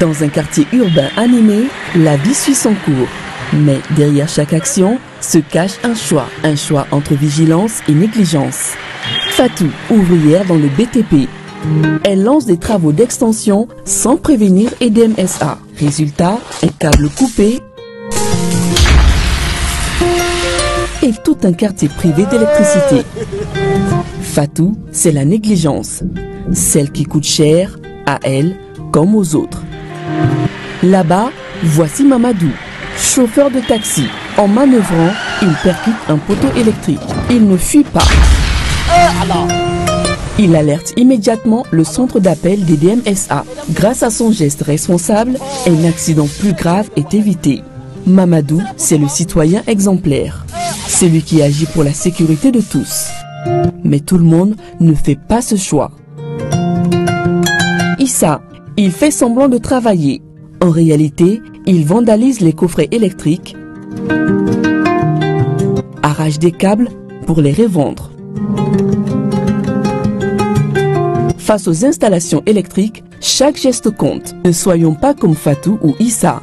Dans un quartier urbain animé, la vie suit son cours. Mais derrière chaque action se cache un choix entre vigilance et négligence. Fatou, ouvrière dans le BTP. Elle lance des travaux d'extension sans prévenir EDMSA. Résultat, un câble coupé et tout un quartier privé d'électricité. Fatou, c'est la négligence, celle qui coûte cher à elle comme aux autres. Là-bas, voici Mamadou, chauffeur de taxi. En manœuvrant, il percute un poteau électrique. Il ne fuit pas. Il alerte immédiatement le centre d'appel des DMSA. Grâce à son geste responsable, un accident plus grave est évité. Mamadou, c'est le citoyen exemplaire, celui qui agit pour la sécurité de tous. Mais tout le monde ne fait pas ce choix. Issa, il fait semblant de travailler. En réalité, il vandalise les coffrets électriques, arrache des câbles pour les revendre. Face aux installations électriques, chaque geste compte. Ne soyons pas comme Fatou ou Issa.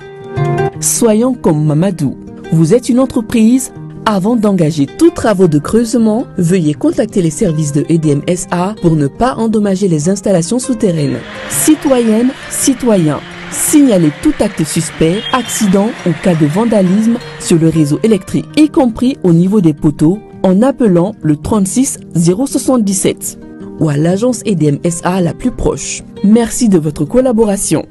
Soyons comme Mamadou. Vous êtes une entreprise. Avant d'engager tous travaux de creusement, veuillez contacter les services de EDMSA pour ne pas endommager les installations souterraines. Citoyennes, citoyens, signalez tout acte suspect, accident ou cas de vandalisme sur le réseau électrique, y compris au niveau des poteaux, en appelant le 36 077 ou à l'agence EDMSA la plus proche. Merci de votre collaboration.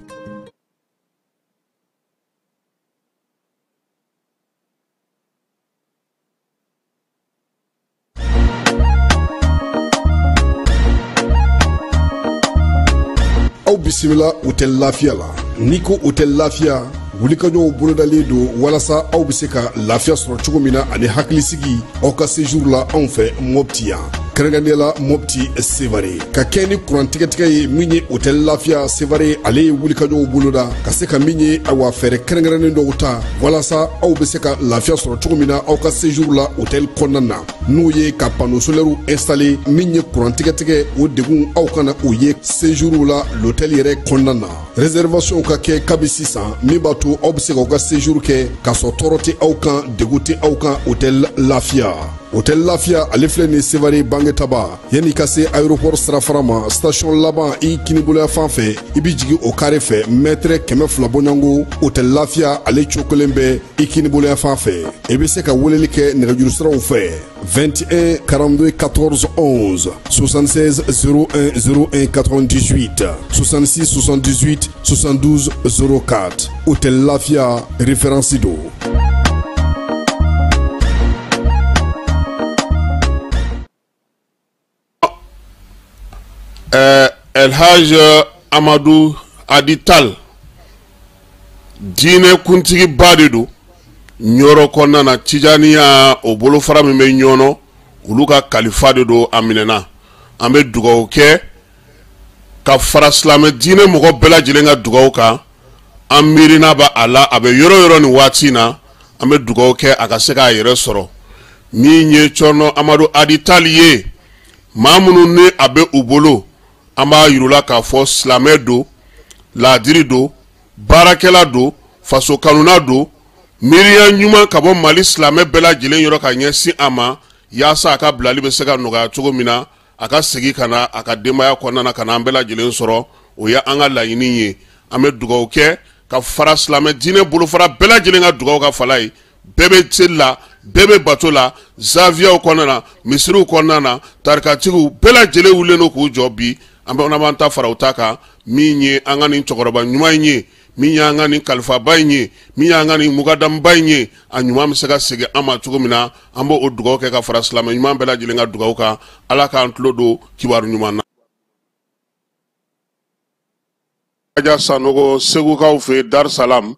Aw bisimila Hôtel Lafiya la. N'i ko Hôtel Lafiya, wulikajɔw bolodalen don walasa aw bɛ se ka lafiya sɔrɔ cogo min na ani hakilisigi aw ka séjour la anw fɛ Mopti yan, kɛrɛnkɛrɛnnenya la Mopti Sevare, ka kɛ ni kuran tigɛtigɛ ye. Min ye Hôtel Lafiya Sevare, ale ye wulikajɔw boloda ka se ka min ye, ayiwa, fɛɛrɛ kɛrɛnkɛrɛnnen dɔw ta walasa aw bɛ se ka lafiya sɔrɔ cogo min na aw ka séjour la hôtel kɔnɔna na, n'o ye ka panneau solaire installé. Min ye kuran tigɛtigɛ, o degun aw kana o ye séjour la l'hôtel yɛrɛ kɔnɔna na. Réservation ka kɛ kabi sisan, min b'a to aw bɛ se k'aw ka séjour kɛ k'a sɔrɔ tɔɔrɔ tɛ aw kan, degun tɛ aw kan. Hôtel Lafiya, Hôtel Lafiya, ale filɛ nin Sevare Bangetaba, yanni ka se aéroport sirafara ma, station laban i kiniboloya fan fɛ, i bɛ jigin o carré fɛ, mètre 200 bɔɲɔgɔnko, Hôtel Lafiya ale cokolen bɛ i kiniboloya fan fɛ. I bɛ se ka weleli kɛ nɛgɛjuru siraw fɛ: 21 42 14 11, 76 01 01 98, 66 78 72 04. Hôtel Lafia, référence do. El Hadj Amadou Hady Tall, diinɛ kuntigiba de don Ɲɔrɔ kɔnɔna na. Tijaniya o bolofara min bɛ Ɲɔnɔ, olu ka kalifa de don. A minɛna, an bɛ dugawu kɛ ka fara silamɛ diinɛ mɔgɔ bɛɛ lajɛlen ka dugawu kan. An miirina b'a a la, a bɛ yɔrɔ yɔrɔ nin waati in na, an bɛ dugawu kɛ a ka se k'a yɛrɛ sɔrɔ. Min ye Cɔrɔnɔ Amadu Hady Tall ye, maa minnu ni a bɛ u bolo, an b'a yir'u la k'a fɔ silamɛ don, laadiri don, baarakɛla don, faso kanuna don. Miiriya ɲuman ka bɔ Mali silamɛ bɛɛ lajɛlen yɔrɔ ka ɲɛsin a ma, yaasa a ka bilali bɛ se ka nɔgɔya cogo min na, a ka segin ka na a ka denbaya kɔnɔna na, ka na an bɛɛ lajɛlen sɔrɔ. O ye an ka laɲini ye. An bɛ dugawu kɛ ka fara silamɛ diinɛ bolofara bɛɛ lajɛlen ka dugawu ka fala ye. Bɛɛ bɛ seli la, bɛɛ bɛ bato la, zaviyaw kɔnɔna na, misiriw kɔnɔna na, tarikatigiw bɛɛ lajɛlen wulilen don k'u jɔ bi. An bɛ b'an ta fara u ta kan. Min ye an ka nin cɛkɔrɔba ɲuman in ye, min y'an ka nin kalifaba in ye, min y'an ka nin mugadamuba in ye, a ɲuman bɛ se ka segin an ma cogo min na, an b'o o dugawu kɛ ka fara silamɛ ɲuman bɛɛ lajɛlen ka dugawu kan. Ala k'an tulo don kibaru ɲuman na. Aja Sanogo, Segukaw fɛ Dar Salam,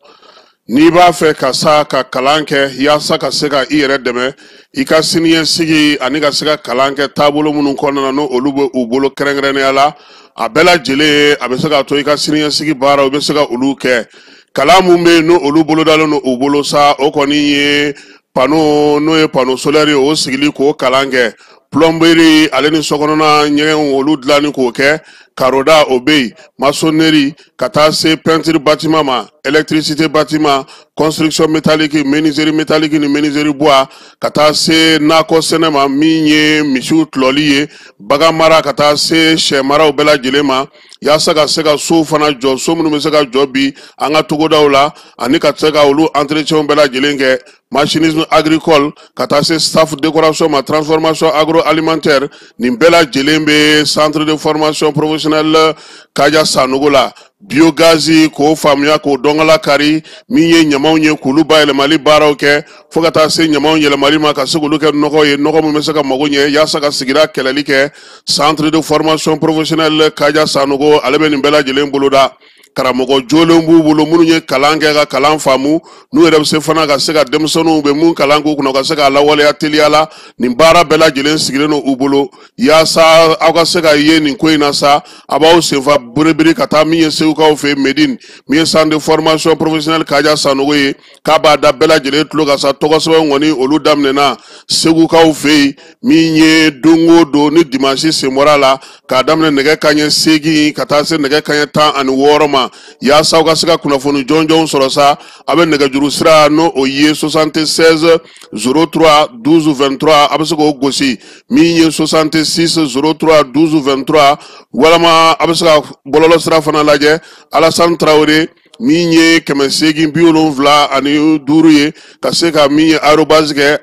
n'i b'a fɛ ka sa ka kalan kɛ yaasa ka se ka i yɛrɛ dɛmɛ i ka siniɲɛsigi ani ka se ka kalan kɛ taabolo minnu kɔnɔna na, n'o olu bɛ u bolo kɛrɛnkɛrɛnnenya la, a bɛɛ lajɛlen a bɛ se k'a to i ka siniɲɛsigi baaraw i bɛ se ka olu kɛ. Kalan mun bɛ yen, n'o olu bolodalen don u bolo sa, o kɔni ye panneau, n'o ye panneau solaire ye, o sigili k'o kalan kɛ, plomberie ale ni sokɔnɔna ɲɛgɛnw olu dilanni k'o kɛ. karoda o bɛ yen, maçonnerie ka taa se peinture bâtiment ma, électricité bâtiment, construction métallique, menuiserie métallique ni menuiserie bois, ka taa se nakɔ sɛnɛ ma min ye misiw tulɔli ye, bagan mara ka taa se sɛ maraw bɛɛ lajɛlen ma, yaasa ka se ka sow fana jɔ, so minnu bɛ se ka jɔ bi an ka togodaw la, ani ka se ka olu entretien bɛɛ lajɛlen kɛ, machinisme agricole ka taa se staff décoration ma, transformation agroalimentaire, nin bɛɛ lajɛlen bɛ centre de formation professionnelle Kaja Sanogo la. Biogazi k'o faamuya k'o dɔnkala kari, min ye ɲamaw ye k'olu bayɛlɛmali baaraw kɛ, fo ka taa se ɲamaw yɛlɛmali ma ka se k'olu kɛ nɔgɔ ye, nɔgɔ min bɛ se ka mago ɲɛ yaasa ka sigida kɛlɛli kɛ. Centre de formation professionnelle Kaja Sanogo ale bɛ nin bɛɛ lajɛlen boloda. Karamɔgɔ jolenw b'u bolo minnu ye kalan kɛ ka kalan faamu, n'u yɛrɛ bɛ se fana ka se ka denmisɛnninw bɛ mun kalan k'u kunna ka se k'a lawaleya teliya la. Nin baara bɛɛ lajɛlen sigilen don u bolo yaasa aw ka se ka ye nin ko in na sa. A b'aw senfa berebere ka taa min ye Segukaw fɛ Medine, min ye centre de formation professionnelle Kaja Sanogo ye, k'a b'a da bɛɛ lajɛlen tulo kan sa. Tɔgɔ sɛbɛn kɔni olu daminɛna Segukaw fɛ yen, min ye don o don ni dimanche sen bɔra la, k'a daminɛ nɛgɛ kanɲɛ 8 ka taa se nɛgɛ kanɲɛ 16 ma, yaasa aw ka se ka kunnafoni jɔnjɔnw sɔrɔ sa. A bɛ nɛgɛjuru sira n'o o ye 76 03 12 23, a bɛ se k'o gosi, min ye 66 03 12 23, walama a bɛ se ka bɔlɔlɔ sira fana lajɛ, Alassane Traoré min ye 875 ye, ka se ka min ye arobase kɛ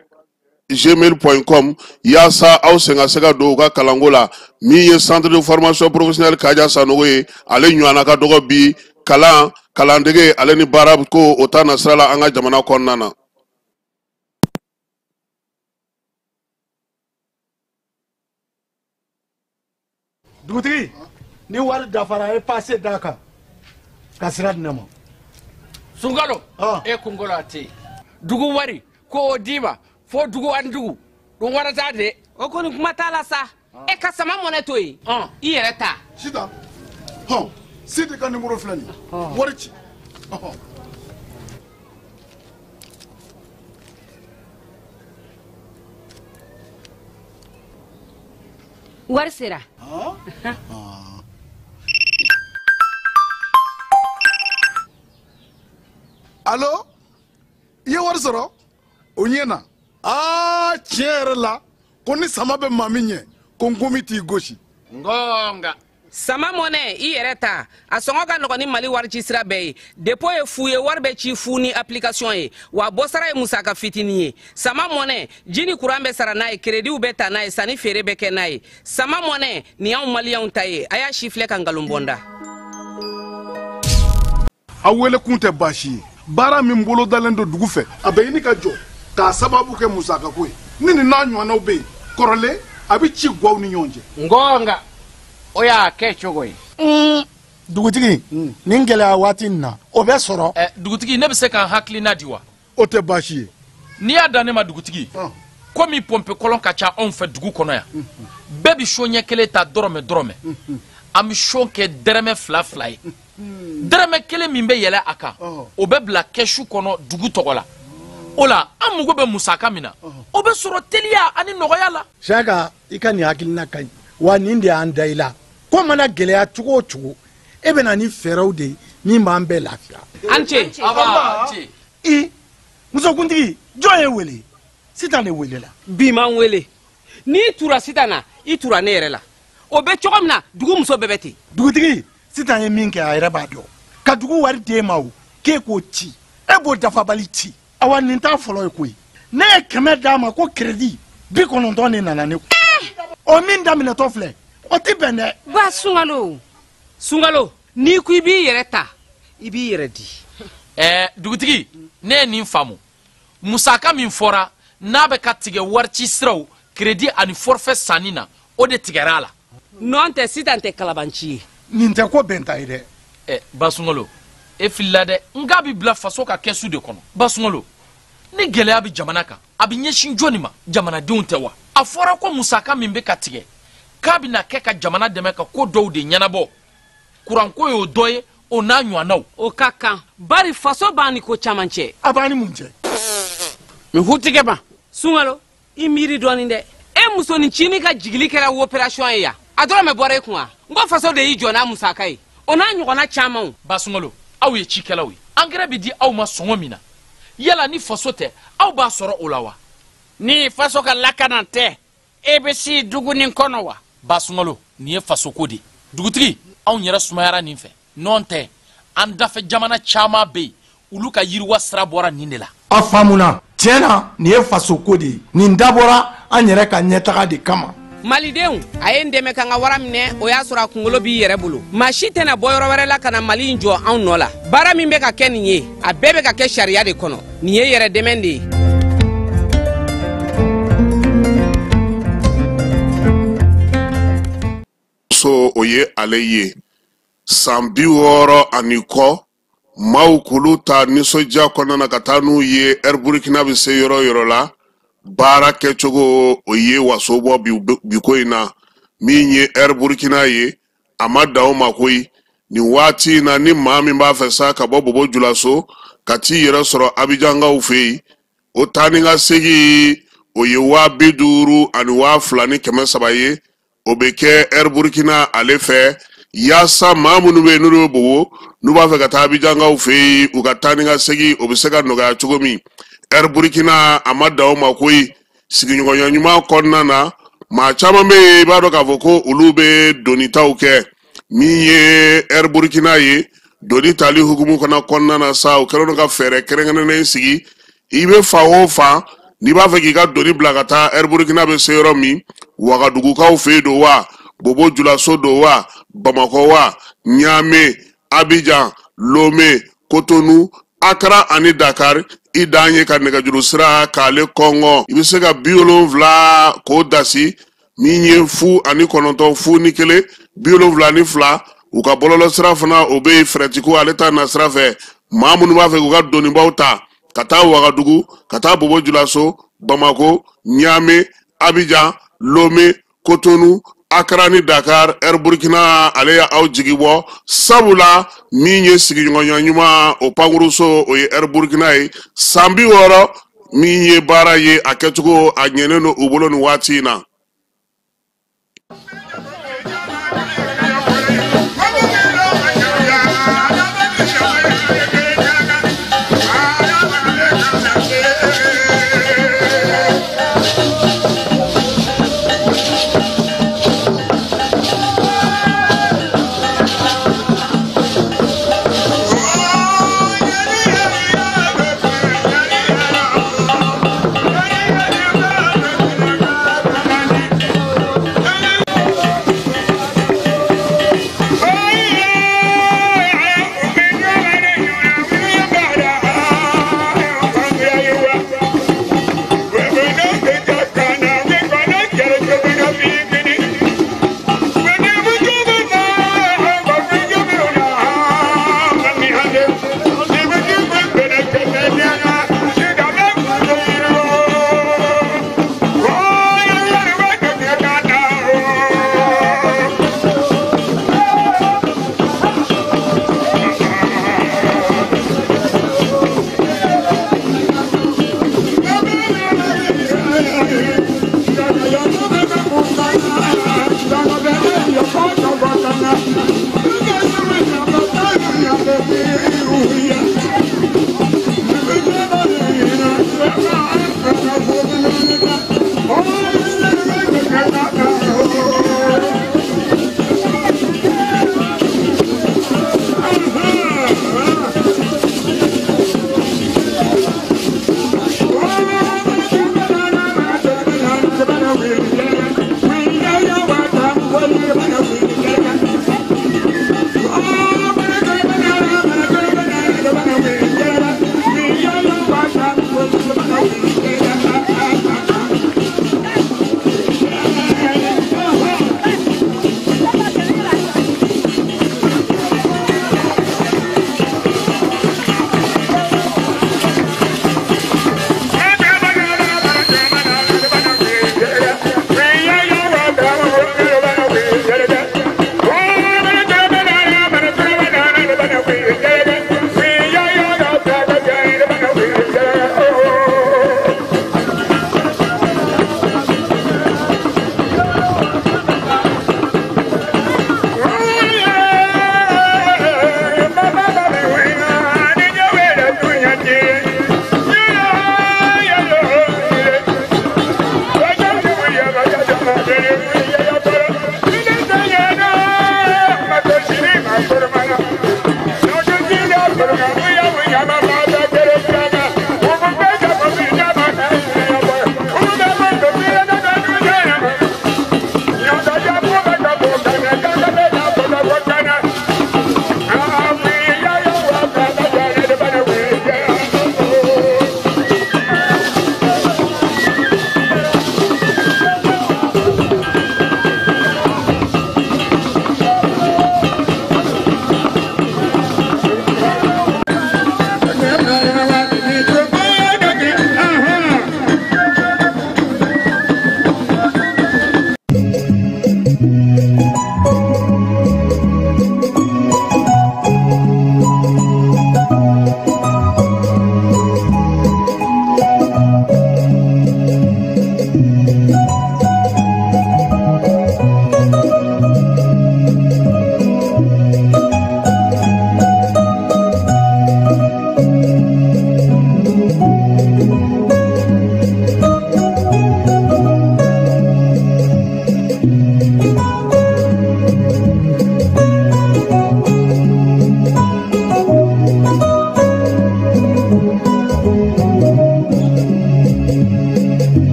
gmail.com, yaasa aw sen ka se ka don u ka kalanko la. Min ye centre de formation professionnelle Kaja Sanogo ye, ale ɲɔgɔnna ka dɔgɔ bi kalan kalandege ale ni baara ko o ta nasira la an ka jamana kɔnɔna na. Dugutigi, ni wari dafara e passe d'a kan ka sira di ne ma. Sunkalo, e kunkolo a tɛ yen. Dugu wari ko o d'i ma fo dugu ani dugu dun wara t'a de. O kɔni kuma t'a la sa. E ka sama mɔnɛ to yen, i yɛrɛ ta. Sitan, hɔn, Sidi ka numéro filɛ nin ye, wari ci. Wari sera. Allo, i ye wari sɔrɔ? O ɲɛna. Aa, tiɲɛ yɛrɛ la, ko ni sama bɛ maa min ɲɛ, ko nkomi t'i gosi. Ngonga. Sama mɔnɛ i yɛrɛ ta, a sɔngɔ ka nɔgɔn ni Mali wari ci sira bɛɛ ye. Dépôt ye fu ye, wari bɛ ci fu ni application ye, wa bɔsara ye musaka fitinin ye. Sama mɔnɛ, ji ni kuran bɛ sara n'a ye, crédit bɛ ta n'a ye, sanni feere bɛ kɛ n'a ye. Sama mɔnɛ, nin y'anw maliyɛnw ta ye, a y'a si filɛ ka nkalon bɔ n da. A wele kun tɛ baasi ye. Baara min bolodalen don dugu fɛ, a bɛ ɲini ka jɔ k'a sababu kɛ musakako ye. Ni nin n'a ɲɔgɔnnaw bɛ yen, kɔrɔlen a bɛ ci guwaw ni ɲɔgɔn cɛ. Ngonga, o y'a kɛ cogo ye. Dugutigi, nin gɛlɛya waati in na, o bɛ sɔrɔ. Dugutigi, ne bɛ se ka n hakilina di wa? O tɛ baasi ye. N'i y'a dan ne ma dugutigi, komi pɔnpe kɔlɔn ka ca anw fɛ dugu kɔnɔ yan, bɛɛ bɛ so ɲɛ kelen ta dɔrɔmɛ dɔrɔmɛ, an bɛ so kɛ dɛrɛmɛ 2 2 ye. Dɛrɛmɛ kelen min bɛ yɛlɛ a kan, o bɛ bila kɛsu kɔnɔ dugu tɔgɔ la. O la, an mago bɛ musaka min na, o bɛ sɔrɔ teliya ani nɔgɔya la. Saka, i ka nin hakilina ka ɲi, wa nin de y'an da i la. Ko mana gɛlɛya cogo o cogo, e bɛ na ni fɛɛrɛw de ye min b'an bɛɛ lafiya. An ce. Aba, an ce. I, musokuntigi, jɔn ye wele? Sitan de wele la. Bi m'an wele. N'i tura Sitan na, i tura ne yɛrɛ la. O bɛ cogo min na, dugu muso bɛɛ bɛ ten. Dugutigi, Sitan ye min kɛ a yɛrɛ b'a dɔn. Ka dugu wari d'e ma o, k'e k'o ci, e b'o dafabali ci. Awa nin t'a fɔlɔ ye koyi. Ne ye 100 d'a ma ko crédit 90 de nana ne kun. O min daminɛtɔ filɛ, o ti bɛn dɛ. Ba Sunkalo. Sunkalo, n'i ko i b'i yɛrɛ ta, i b'i yɛrɛ di. Dugutigi, ne ye nin faamu. Musaka min fɔra n'a bɛ ka tigɛ wari ci siraw, crédit ani forfait sanni na, o de tigɛra a la. Nɔn tɛ, Sitan tɛ kalabanci ye. Nin tɛ ko bɛnta ye dɛ. Ba Sunkalo, e filila dɛ. N k'a bɛ bila faso ka kɛsu de kɔnɔ. Ba Sunkalo, ni gɛlɛya bɛ jamana kan, a bɛ ɲɛsin jɔnni ma? Jamanadenw tɛ wa? A fɔra ko musaka min bɛ ka tigɛ, k'a bɛna kɛ ka jamana dɛmɛ ka ko dɔw de ɲɛnabɔ. Kuranko y'o dɔ ye, o n'a ɲɔgɔnnaw. O ka kan, bari faso b'an ni ko caman cɛ. A b'an ni mun cɛ? N hu tigɛ ma. Sunkalo, i miiri dɔɔnin dɛ. E musonin cinin ka jigili kɛra opération ye yan. A dɔrɔmɛ bɔra e kun wa? N ko faso de y'i jɔ n'a musaka ye. O n'a ɲɔgɔnna camanw. Ba Sunkalo, aw ye cikɛlaw ye. Angɛrɛ bɛ di aw ma sɔngɔ min na, yala ni faso tɛ, aw b'a sɔrɔ o la wa? Ni faso ka lakana tɛ, e bɛ si dugu nin kɔnɔ wa? Ba Sunkalo, nin ye fasoko de ye. Dugutigi, anw yɛrɛ sumayara nin fɛ. Nɔn tɛ, an dafɛ jamana caman bɛ yen, olu ka yiriwa sira bɔra nin de la. A faamuna. Tiɲɛ na, nin ye fasoko de ye. Nin dabɔra an yɛrɛ ka ɲɛtaga de kama. Malidenw, a ye n dɛmɛ ka n ka wara minɛ. O y'a sɔrɔ a kunkolo b'i yɛrɛ bolo. Maa si tɛna bɔ yɔrɔ wɛrɛ la ka na Mali in jɔ anw nɔ la. Baara min bɛ ka kɛ nin ye, a bɛɛ bɛ ka kɛ sariya de kɔnɔ. Nin ye yɛrɛ dɛmɛ de ye. So o ye ale ye san 60 ani kɔ, maaw k'olu ta nisɔndiya kɔnɔna na ka taa n'u ye Air Burkina bɛ se yɔrɔ o yɔrɔ la. Baara kɛcogo o ye waso bɔ bi ko in na. Min ye Air Burkina ye, a ma dan o ma koyi. Nin waati in na, ni maa min b'a fɛ sa ka bɔ Bobo Julaso ka t'i yɛrɛ sɔrɔ Abijankaw fɛ yen, o taa ni ka segin o ye 52,300 ye. O bɛ kɛ Air Burkina ale fɛ, yaasa maa minnu bɛ yen n'olu bɛ Bobo, n'u b'a fɛ ka taa Abijankaw fɛ yen, u ka taa ni ka segin o bɛ se ka nɔgɔya cogo min. Air Burkina a ma dan o ma koyi. Sigiɲɔgɔnya ɲuman kɔnɔna na, maa caman bɛ yen, i b'a dɔn k'a fɔ ko olu bɛ donitaw kɛ. Min ye Air Burkina ye, doni tali hukumu fana kɔnɔna na sa, o kɛlen don ka fɛɛrɛ kɛrɛnkɛrɛnnen sigi. I bɛ fan o fan, n'i b'a fɛ k'i ka doni bila ka taa Air Burkina bɛ se yɔrɔ min, Wagadugukaw fɛ yen don wa, Bobo Julaso don wa, Bamakɔ wa, Ɲame, Abidjan, Lome, Cotonou, Accra ani Dakar, i dan ye ka nɛgɛjuru sira k'ale kɔngɔ. I bɛ se ka 70 k'o dasi min ye 09 01 72. U ka bɔlɔlɔ sira fana o bɛ yen, fɛrɛtiko ale ta na sira fɛ. Maa minnu b'a fɛ k'u ka donibaw ta ka taa Wagadugu, ka taa Bobo Julaso, Bamako, Ɲame, Abidjan, Lome, Cotonou, Accra ni Dakar, Air Burkina ale ye aw jigi bɔ. Sabula min ye sigiɲɔgɔnya ɲuman o pankuruso, o ye Air Burkina ye. San 60 min ye baara ye, a kɛcogo a ɲɛnen don u bolo nin waati in na.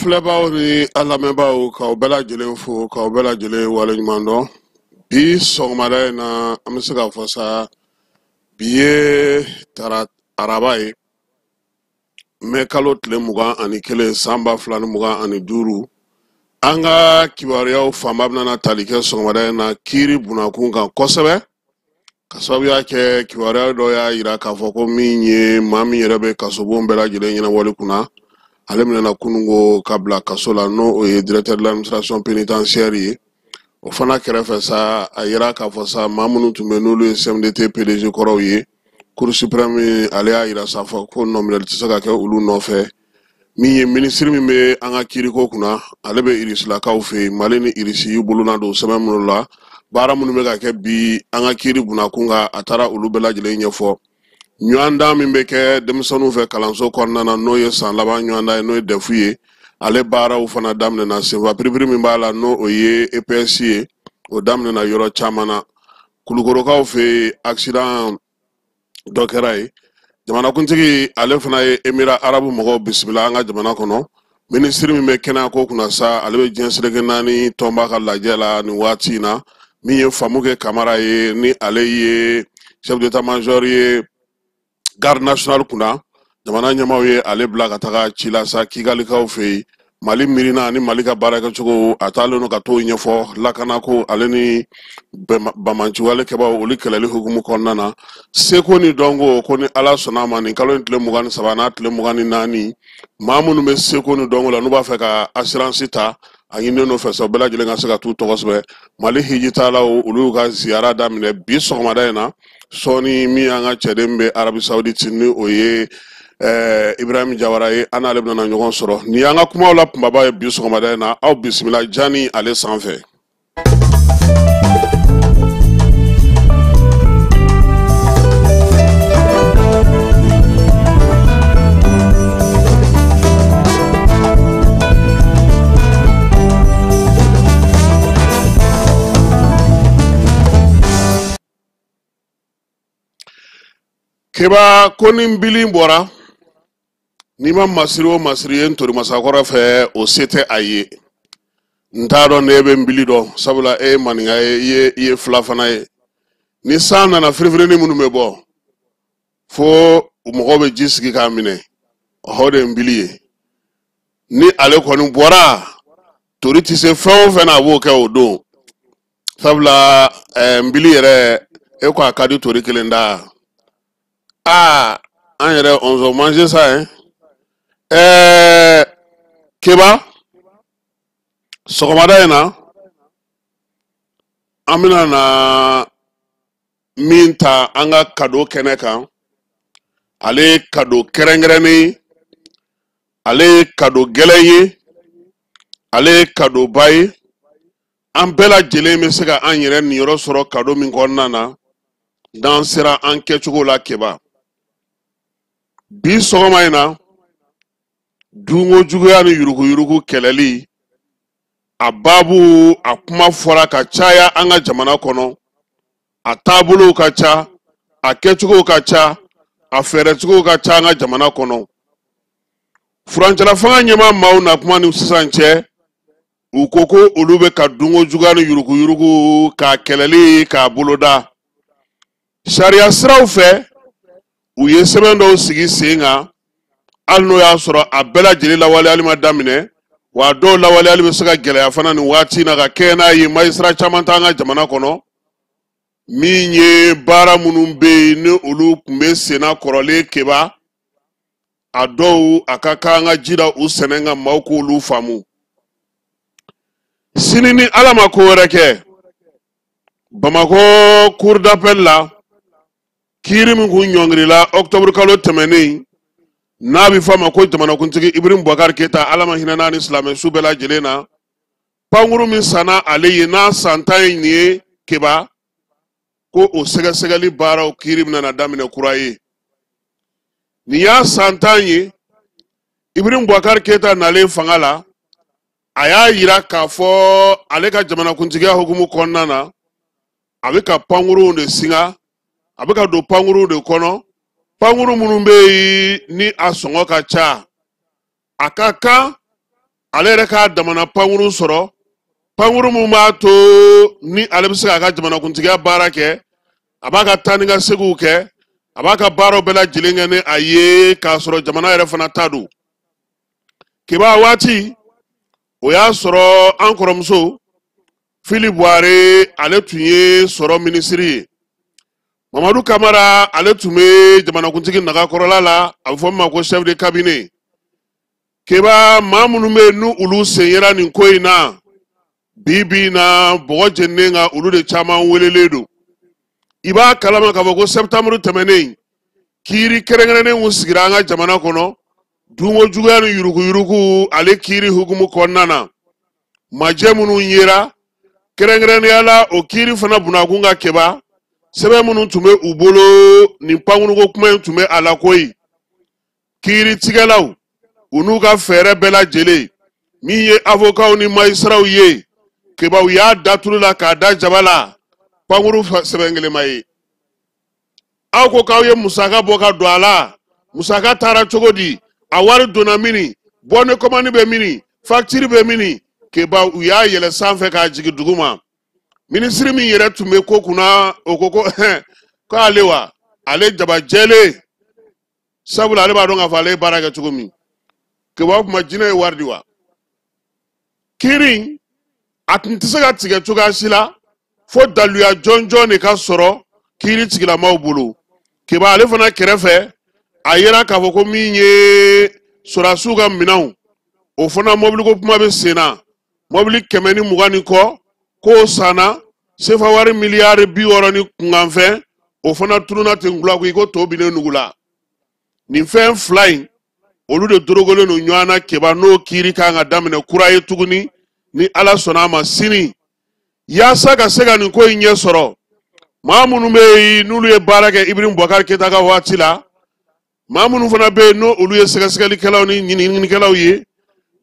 filɛbaaw ni an lamɛnbaaw, k'aw bɛɛ lajɛlen fo, k'aw bɛɛ lajɛlen waleɲuman dɔn. Bi sɔgɔmada in na, an bɛ se k'a fɔ sa, bi ye tara araba ye, mɛ kalo tile 21, san 2025. An ka kibaruyaw fanba bɛna tali kɛ sɔgɔmada in na kiiri bunakun kan kosɛbɛ, ka sababuya kɛ kibaruya dɔ y'a yira k'a fɔ ko min ye maa min yɛrɛ bɛ kasobon bɛɛ lajɛlen ɲɛnabɔli kunna, ale minɛna kununko ka bila kaso la, n'o o ye directeur de l'administration pénitentiaire ye. O fana kɛrɛfɛ sa, a yira k'a fɔ sa, maa minnu tun bɛ n'olu ye CMDT PDG kɔrɔw ye, Cour suprême ale y'a yira sa fɔ ko nɔminɛli tɛ se ka kɛ olu nɔfɛ. Min ye minisiri min bɛ an ka kiiriko kunna, ale bɛ irisilakaw fɛ yen. Mali ni Irisi y'u bolona don sɛbɛn minnu la, baara minnu bɛ ka kɛ bi an ka kiiri bunakun kan, a taara olu bɛɛ lajɛlen ɲɛfɔ. Ɲɔgɔndan min bɛ kɛ denmisɛnninw fɛ kalanso kɔnɔna na, n'o ye san laban ɲɔgɔndan ye, n'o ye DEF ye, ale baaraw fana daminɛna. Senfa piripiri min b'a la, n'o o ye EPS ye, o daminɛna yɔrɔ caman na. Kulukorokaw fɛ yen, accident dɔ kɛra yen. Jamanakuntigi ale fana ye Émirats arabes mɔgɔw bisimila an ka jamana kɔnɔ. Minisiri min bɛ kɛnɛyako kunna sa, ale bɛ diɲɛ seleke naani tɔnba ka lajɛ la nin waati in na. Min ye Famukɛ Kamara ye, ni ale ye chef d'état major ye garde nationale kunna, jamana ɲɛmaaw ye ale bila ka taga ci la sa Kigalikaw fɛ yen. Mali miirina ni Mali ka baarakɛcogo, a taalen don ka t'o ɲɛfɔ lakanako ale ni bamanciwale kɛbaaw olu kɛlɛli hukumu kɔnɔna na. Seko ni dɔnko, ko ni Ala sɔnna a ma, nin kalo in tile 23 n'a tile 24, maa minnu bɛ seko ni dɔnko la, n'u b'a fɛ ka assurance ta, a ɲininen don fɛ sa, bɛɛ lajɛlen ka se ka t'u tɔgɔ sɛbɛn. Mali hijitalaw, olu y'u ka ziyara daminɛ bi sɔgɔmada in na. Sɔɔni min y'an ka cɛden bɛ Arabie Saoudite, ni o ye Ibrahim Jawara ye, an n'ale bɛna ɲɔgɔn sɔrɔ. Nin y'an ka kumaw la kunbaba ye bi sɔgɔmada in na. Aw bisimila Jani ale sanfɛ. Keba, ko ni nbili bɔra, n'i ma masiri o masiri ye ntorimasakɔrɔ fɛ, o se tɛ a ye. N t'a dɔn ne bɛ nbili dɔn, sabula e ye maninka ye, i ye fila fana ye. Ni san nana, firifirinin minnu bɛ bɔ, fo mɔgɔw bɛ ji sigi k'a minɛ, o de ye nbili ye. Ni ale kɔni bɔra, tori tɛ se fɛn o fɛn na, a b'o kɛ o don, sabula nbili yɛrɛ, e ko a ka di tori kelen da. Aa, an yɛrɛ, on va manger ça hein. Keba, sɔgɔmada in na, an bɛna na min ta an ka kado kɛnɛ kan, ale ye kado kɛrɛnkɛrɛnnen ye, ale ye kado gɛlɛn ye, ale ye kadoba ye. An bɛɛ lajɛlen bɛ se ka an yɛrɛ niyɔrɔ sɔrɔ kado min kɔnɔna na, n'an sera an kɛcogo la. Keba, bi sɔgɔma in na, dunko juguya ni yuruguyurugu kɛlɛli, a baabu, a kuma fɔra ka caya an ka jamana kɔnɔ. A taabolow ka ca, a kɛcogow ka ca, a fɛɛrɛcogow ka ca an ka jamana kɔnɔ. Furancɛla fanga ɲɛmaa maaw na kuma ni sisan cɛ, u ko ko olu bɛ ka dunko juguya ni yuruguyurugu k'a kɛlɛli k'a boloda sariya siraw fɛ. U ye sɛbɛn dɔw sigi sen kan, hali n'o y'a sɔrɔ a bɛɛ lajɛlen lawaleyali ma daminɛ, wa dɔw lawaleyali bɛ se ka gɛlɛya fana nin waati in na ka kɛɲɛ n'a ye magistrat caman t'an ka jamana kɔnɔ. Min ye baara minnu bɛ yen, ni olu tun bɛ senna kɔrɔlen, Keba, a dɔw a ka kan an ka ji da u sɛnɛ ka maaw k'olu faamu. Sini, ni Ala ma ko wɛrɛ kɛ, Bamakɔ cour d'appel la, kiiri min kun ɲɔngirila octobre kalo tɛmɛnen, n'a bɛ fɔ a ma ko jamanakuntigi Ibrahim Boubacar Keita, Ala ma hinɛ n'a ni silamɛ su bɛɛ lajɛlen na, pankuru min sanna ale ye n'a san 10 ye nin ye, Keba, ko o sɛgɛsɛgɛli baaraw kiiri bɛna daminɛ kura ye. Nin y'a san 10 ye Ibrahim Boubacar Keita nalen fanga la. A y'a yira k'a fɔ ale ka jamanakuntigiya hukumu kɔnɔna na, a bɛ ka pankuruw de singa, a bɛ ka don pankuruw de kɔnɔ, pankuru minnu bɛ yen ni a sɔngɔ ka ca, a ka kan Ale yɛrɛ k'a damana pankuru sɔrɔ, pankuru min b'a to ni ale bɛ se k'a ka jamanakuntigiya baara kɛ, a b'a ka taa ni ka seginw kɛ, a b'a ka baaraw bɛɛ lajɛlen kɛ ni a ye k'a sɔrɔ jamana yɛrɛ fana ta don. Keba waati o y'a sɔrɔ an kɔrɔmuso Fili Buware, ale tun ye sɔrɔ minisiri ye. Mamadu Kamara, ale tun bɛ jamanakuntigi nagakɔrɔla la, a bɛ fɔ min ma ko chef de cabinet. Keba, maa minnu bɛ yen n'u olu sen yera nin ko in na bi bi in na bɔgɔ jeninen kan, olu de caman welelen don. I b'a kalama k'a fɔ ko septembre tɛmɛnen, kiiri kɛrɛnkɛrɛnnen kun sigira an ka jamana kɔnɔ dunko juguya ni yuruguyurugu ale kiiri hukumu kɔnɔna na. Majɛ minnu yera kɛrɛnkɛrɛnnenya la, o kiiri fana bunakun ka Keba, sɛbɛn minnu tun bɛ u bolo, nin pankuruko kuma in tun bɛ a la koyi. Kiiritigɛlaw, u n'u ka fɛɛrɛ bɛɛ lajɛlen, min ye avokaw ni magistratw ye, Keba, u y'a daturu la k'a da jaba la, pankuru sɛbɛn kelen ma ye. Aw ko k'aw ye musaka bɔ ka don a la, musaka taara cogo di? A wari donna mini? Bon de commande bɛ mini? Facture bɛ mini? Keba, u y'a yɛlɛ sanfɛ k'a jigin dugu ma. Minisiri min yɛrɛ tun bɛ ko kunna, o ko ko k'ale wa ale jaba jɛlen, sabula ale b'a dɔn k'a fɔ ale ye baara kɛ cogo min. Keba, o tuma jinɛ ye wari di wa? Kiiri a tun tɛ se ka tigɛ cogoya si la fo daluya jɔnjɔn de ka sɔrɔ kiiri tigilamaw bolo. Keba, ale fana kɛrɛfɛ, a yera k'a fɔ ko min ye sɔrɔdasiw ka minɛnw, o fana mɔbiliko kuma bɛ sen na. Mɔbili 120 ni kɔ k'o sanna sefa wari miliyari 60 ni kunkanfɛn, o fana tununna ten gulaku i ko to binnen nugu la. Nin fɛn fila in, olu de dorogolen don ɲɔgɔn na. Keba, n'o kiiri kan ka daminɛ kura ye tuguni ni Ala sɔnna a ma sini, yaasa ka se ka nin ko in ɲɛ sɔrɔ. Maa minnu bɛ yen n'olu ye baara kɛ Ibrahim Boubacar Keita ka waati la, maa minnu fana bɛ yen n'o olu ye sɛgɛsɛgɛlikɛlaw ni ɲininikɛlaw ye,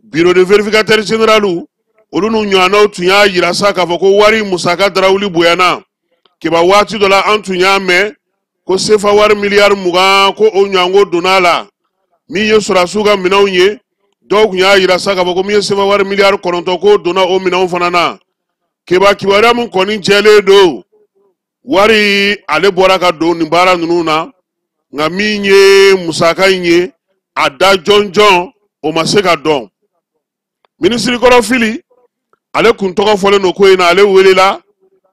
bureau de vérificateur général, olu n'u ɲɔgɔnnaw tun y'a yira sa k'a fɔ ko wari musaka darawuli bonyana. Keba, waati dɔ la, an tun y'a mɛn ko sefa wari miliyari 20, ko o ɲɔgɔnko donna a la. Min ye sɔrɔdasiw ka minɛnw ye, dɔw tun y'a yira sa k'a fɔ ko min ye sefa wari miliyari 9, k'o donna o minɛnw fana na. Keba, kibaruya min kɔni jɛlen don, wari ale bɔra ka don nin baara ninnu na, nka min ye musaka in ye, a da jɔnjɔn o ma se ka dɔn. Minisiri kɔrɔ Fili, ale kun tɔgɔ fɔlen don ko in na, ale welela,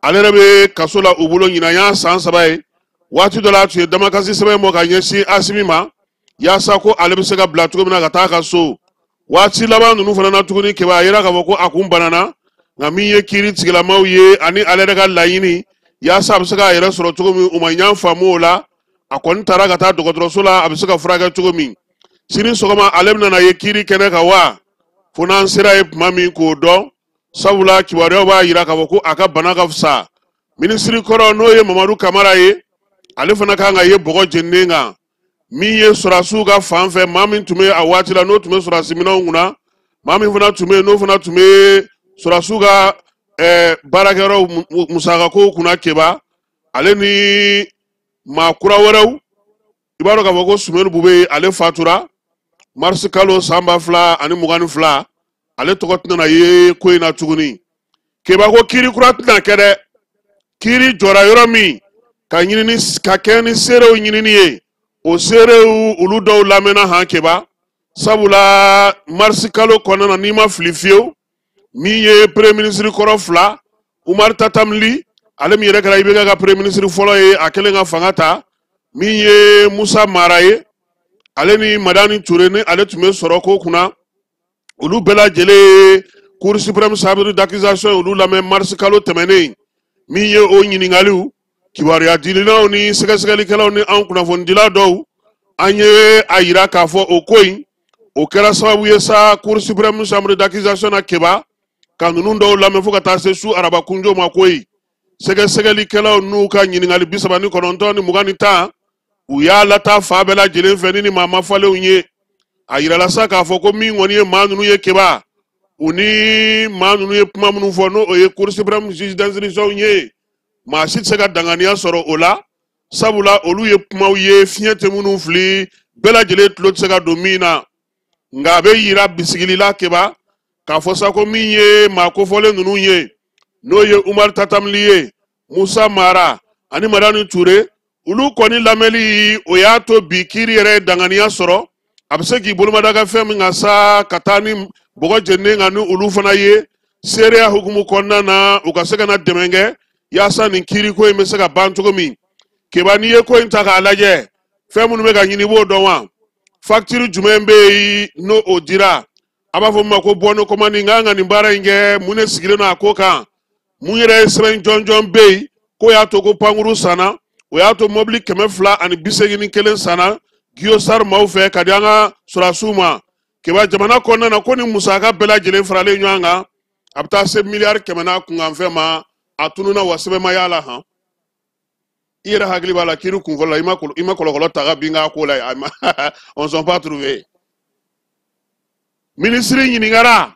ale yɛrɛ bɛ kaso la u bolo ɲinan y'a san 3 ye. Waati dɔ la, a tun ye damakasi sɛbɛn bɔ ka ɲɛsin Asimi ma yaasa ko ale bɛ se ka bila cogo min na ka taa a ka so. Waati laban ninnu fana na tuguni, Keba, a yira k'a fɔ ko a kun banana, nka min ye kiiri tigilamaw ye ani ale yɛrɛ ka laɲini yaasa a bɛ se k'a yɛrɛ sɔrɔ cogo min, u ma ɲan faamu o la. A kɔni taara ka taa dɔgɔtɔrɔso la, a bɛ se ka furakɛ cogo min. Sini sɔgɔma ale bɛna ye kiiri kɛnɛ kan wa, fo n'an sera yen tuma min k'o dɔn, sabula kibaruyaw b'a yira k'a fɔ ko a ka bana ka fisa. Minisiri kɔrɔ, n'o ye Mamadu Kamara ye, ale fana kan ka ye bɔgɔ jeninen kan. Min ye sɔrɔdasiw ka fan fɛ, maa min tun bɛ a waati la n'o tun bɛ sɔrɔdasi minɛnw kunna, maa min fana tun bɛ yen n'o fana tun bɛ sɔrɔdasiw ka baarakɛyɔrɔw musakakow kunna, Keba, ale ni maa kura wɛrɛw. I b'a dɔn k'a fɔ ko Sumɛnu Bube, ale fatura marisi kalo san 2022, ale tɔgɔ tɛna ye ko in na tuguni. Keba, ko kiiri kura tɛna kɛ dɛ. Kiiri jɔra yɔrɔ min ka ɲinini ka kɛ ni seerew ɲinini ye, o seerew olu dɔw lamɛnna han. Keba, sabula marisi kalo kɔnɔna na, n'i ma fili fiyewu, min ye premier ministre kɔrɔ fila, Umar Tatam Ly, ale min yɛrɛ kɛra IBK ka premier ministre fɔlɔ ye a kɛlen ka fanga ta, min ye Musa Mara ye, ale ni Madani Ture ni ale tun bɛ sɔrɔ ko kunna, olu bɛɛ lajɛlen ye Cour suprême chambre d'accusation olu lamɛn marisi kalo tɛmɛnen. Min ye o ɲininkaliw, kibaruya dililaw ni sɛgɛsɛgɛlikɛlaw ni an kunnafonidila dɔw, an ye a yira k'a fɔ o ko in o kɛra sababu ye sa, Cour suprême chambre d'accusation na, Keba, ka ninnu dɔw lamɛn fo ka taa se su araba kunjo ma koyi. Sɛgɛsɛgɛlikɛlaw n'u ka ɲininkali 39 ni 20 ni 10, u y'a lataa fa bɛɛ lajɛlen fɛ ni ni maa mafalenw ye. A yirala sa k'a fɔ ko min kɔni ye maa ninnu ye, Keba, u ni maa ninnu ye kuma minnu fɔ, n'o ye Cour suprême juge d'instruction ye, maa si tɛ se ka danganiya sɔrɔ o la, sabula olu ye kumaw ye fiɲɛ tɛ minnu fili, bɛɛ lajɛlen tulo tɛ se ka don min na. Nka a bɛ yira bisigili la, Keba. K'a fɔ sa ko min ye maa kofɔlen ninnu ye, n'o ye Umaru Tatam Ly ye, Musa Mara ani Madani Ture, olu kɔni lamɛnli o y'a to bi kiiri yɛrɛ ye danganiya sɔrɔ. A bɛ se k'i bolomada ka fɛn min kan sa, ka taa ni bɔgɔ jeninen kan ni olu fana ye seereya hukumu kɔnɔna na, u ka se ka na dɛmɛ kɛ yaasa nin kiiriko in bɛ se ka ban cogo min. Keba, n'i ye ko in ta k'a lajɛ, fɛn minnu bɛ ka ɲini, i b'o dɔn wa? Facture jumɛn bɛ yen n'o o dira? A b'a fɔ min ma ko bon de commande. N kan ka nin baara in kɛ, mun de sigilen don a ko kan? Mun yɛrɛ ye sɛbɛn jɔnjɔn bɛ yen k'o y'a to ko pankuru sanna, o y'a to mɔbili 281 sanna Guiosar maaw fɛ ka di an ka sɔrɔdasiw ma? Keba, jamana kɔnɔna na, ko ni musaka bɛɛ lajɛlen faralen ɲɔgɔn kan, a bɛ taa se miliyari 100 n'a kunkanfɛn ma. A tununa wa, sɛbɛn ma y'a la. Han, i yɛrɛ hakili b'a la, kiiri kunfɔlɔ la, i ma kɔlɔkɔlɔ ta ka bin k'a ko la, a ma on sont pas trouvé. Minisiri ɲininkara,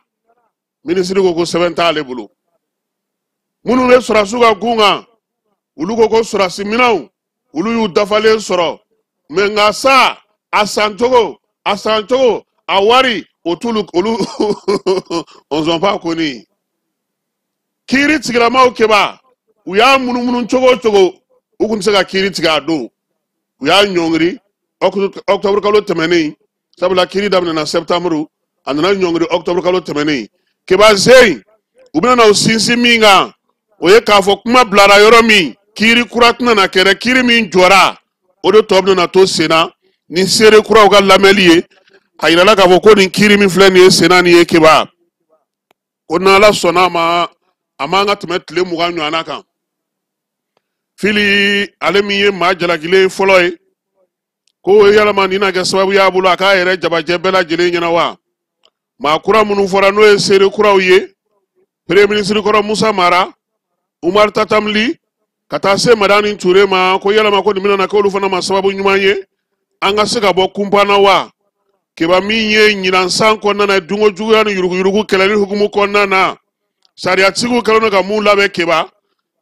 minisiri ko ko sɛbɛn t'ale bolo. Minnu bɛ sɔrɔdasiw ka gun kan, olu ko ko sɔrɔdasi minɛnw, olu y'u dafalen sɔrɔ, mɛ nka sa a san cogo, a san cogo, a wari, o t'olu olu on sont pas connu. Kiiri tigilamaw, Keba, u y'a munumunu cogo o cogo, u kun tɛ se ka kiiri tigɛ a don. U y'a ɲɔngiri octobre kalo tɛmɛnen, sabula kiiri daminɛna septembre, a nana ɲɔngiri octobre kalo tɛmɛnen. Keba, zen u bɛna na u sinsin min kan, o ye k'a fɔ kuma bilara yɔrɔ min, kiiri kura tɛna na kɛ dɛ. Kiiri min jɔra, o de tɔ bɛna na to sen na ni seere kuraw ka lamɛnli ye. A yirala k'a fɔ ko nin kiiri min filɛ nin ye senna nin ye, Keba, ko n'Ala sɔnna a ma, a man ka tɛmɛ tile 20 ɲɔgɔnna kan. Fili, ale min ye maa jalakilen fɔlɔ ye, ko yalama nin na kɛ sababu y'a bolo a k'a yɛrɛ jabajɛ bɛɛ lajɛlen ɲɛna wa? Maa kura minnu fɔra, n'o ye seere kuraw ye, premier ministre kɔrɔ Musa Mara, Umar Tatam Ly, ka taa se Madani Ture ma, ko yalama ko nin bɛna na k'olu fana ma sababu ɲuman ye an ka se ka bɔ kunpan na wa? Keba, min ye ɲinan san kɔnɔna na, dunko juguya ni yuruguyurugu kɛlɛli hukumu kɔnɔna na, sariyatigiw kɛlen don ka mun labɛn? Keba,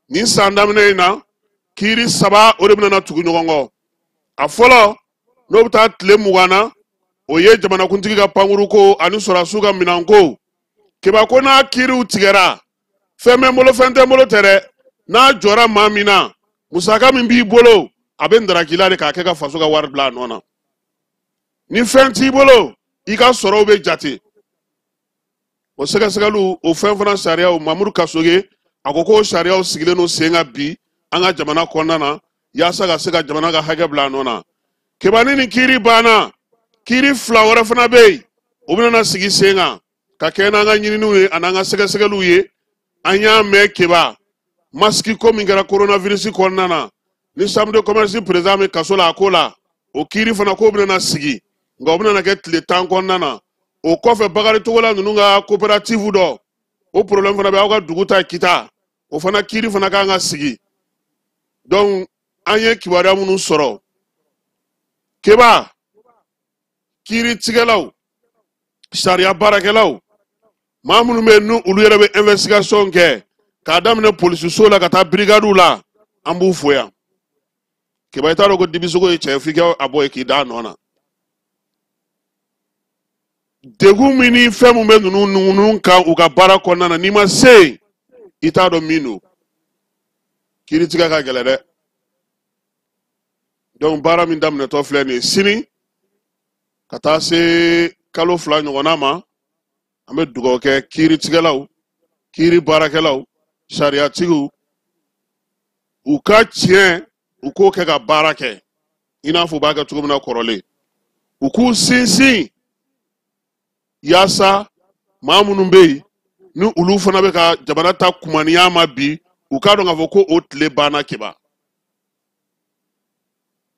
nin san daminɛ in na, kiiri saba o de bɛna na tugu ɲɔgɔn kɔ. A fɔlɔ, n'o bɛ taa tile 20 na, o ye jamanakuntigi ka pankuruko ani sɔrɔdasiw ka minɛnko. Keba, ko n'a kiiriw tigɛra, fɛn bɛ n bolo, fɛn tɛ n bolo tɛ dɛ. N'a jɔra maa min na, musaka min b'i bolo, a bɛ ndaraki la de k'a kɛ ka faso ka wari bila a nɔ na. Ni fɛn t'i bolo, i ka sɔrɔw bɛ jate. O sɛgɛsɛgɛliw, o fɛn fana sariyaw, Mamudu Kasoge a ko k'o sariyaw sigilen don sen kan bi an ka jamana kɔnɔna na, yaasa ka se ka jamana ka hakɛ bila a nɔ na. Keba, ni nin kiiri banna, kiiri fila wɛrɛ fana bɛ yen, o bɛna na sigi sen kan ka kɛ n'an ka ɲininiw ye an'an ka sɛgɛsɛgɛliw ye. An y'a mɛn, Keba, masiki ko min kɛra coronavirus kɔnɔna na, ni chambre de commerce président bɛ kaso la a ko la, o kiiri fana k'o bɛna na sigi, nka o bɛna na kɛ tile 10 kɔnɔna na. O kɔfɛ, Bakari Togola ninnu ka coopérative dɔ, o problème fana bɛ aw ka dugu ta Kita, o fana kiiri fana kan ka sigi. Donc an ye kibaruya minnu sɔrɔ, Keba, kiiritigɛlaw, sariya baarakɛlaw, maa minnu bɛ yen n'u olu yɛrɛ bɛ investigation kɛ, k'a daminɛ polisiso la ka taa brigade la, an b'u fo yan. Keba, i t'a dɔn ko dibisogo ye cɛ, f'i ka a bɔ yen k'i da a nɔ na. Degun min ni fɛn min bɛ ninnu kan u ka baara kɔnɔna na, n'i ma se yen, i t'a dɔn min don. Kiiritigɛ ka gɛlɛn dɛ. Donc baara min daminɛtɔ filɛ nin ye, sini ka taa se kalo 2 ɲɔgɔnna ma, an bɛ dugawu kɛ kiiritigɛlaw, kiiri baarakɛlaw, sariyatigiw, u ka tiɲɛ, u k'o kɛ ka baara kɛ i n'a fɔ u b'a kɛ cogo min na kɔrɔlen, u k'u sinsin yaasa maa minnu bɛ yen ni olu fana bɛ ka jamana ta kumaniya ma bi, u k'a dɔn k'a fɔ ko o tile banna. Keba,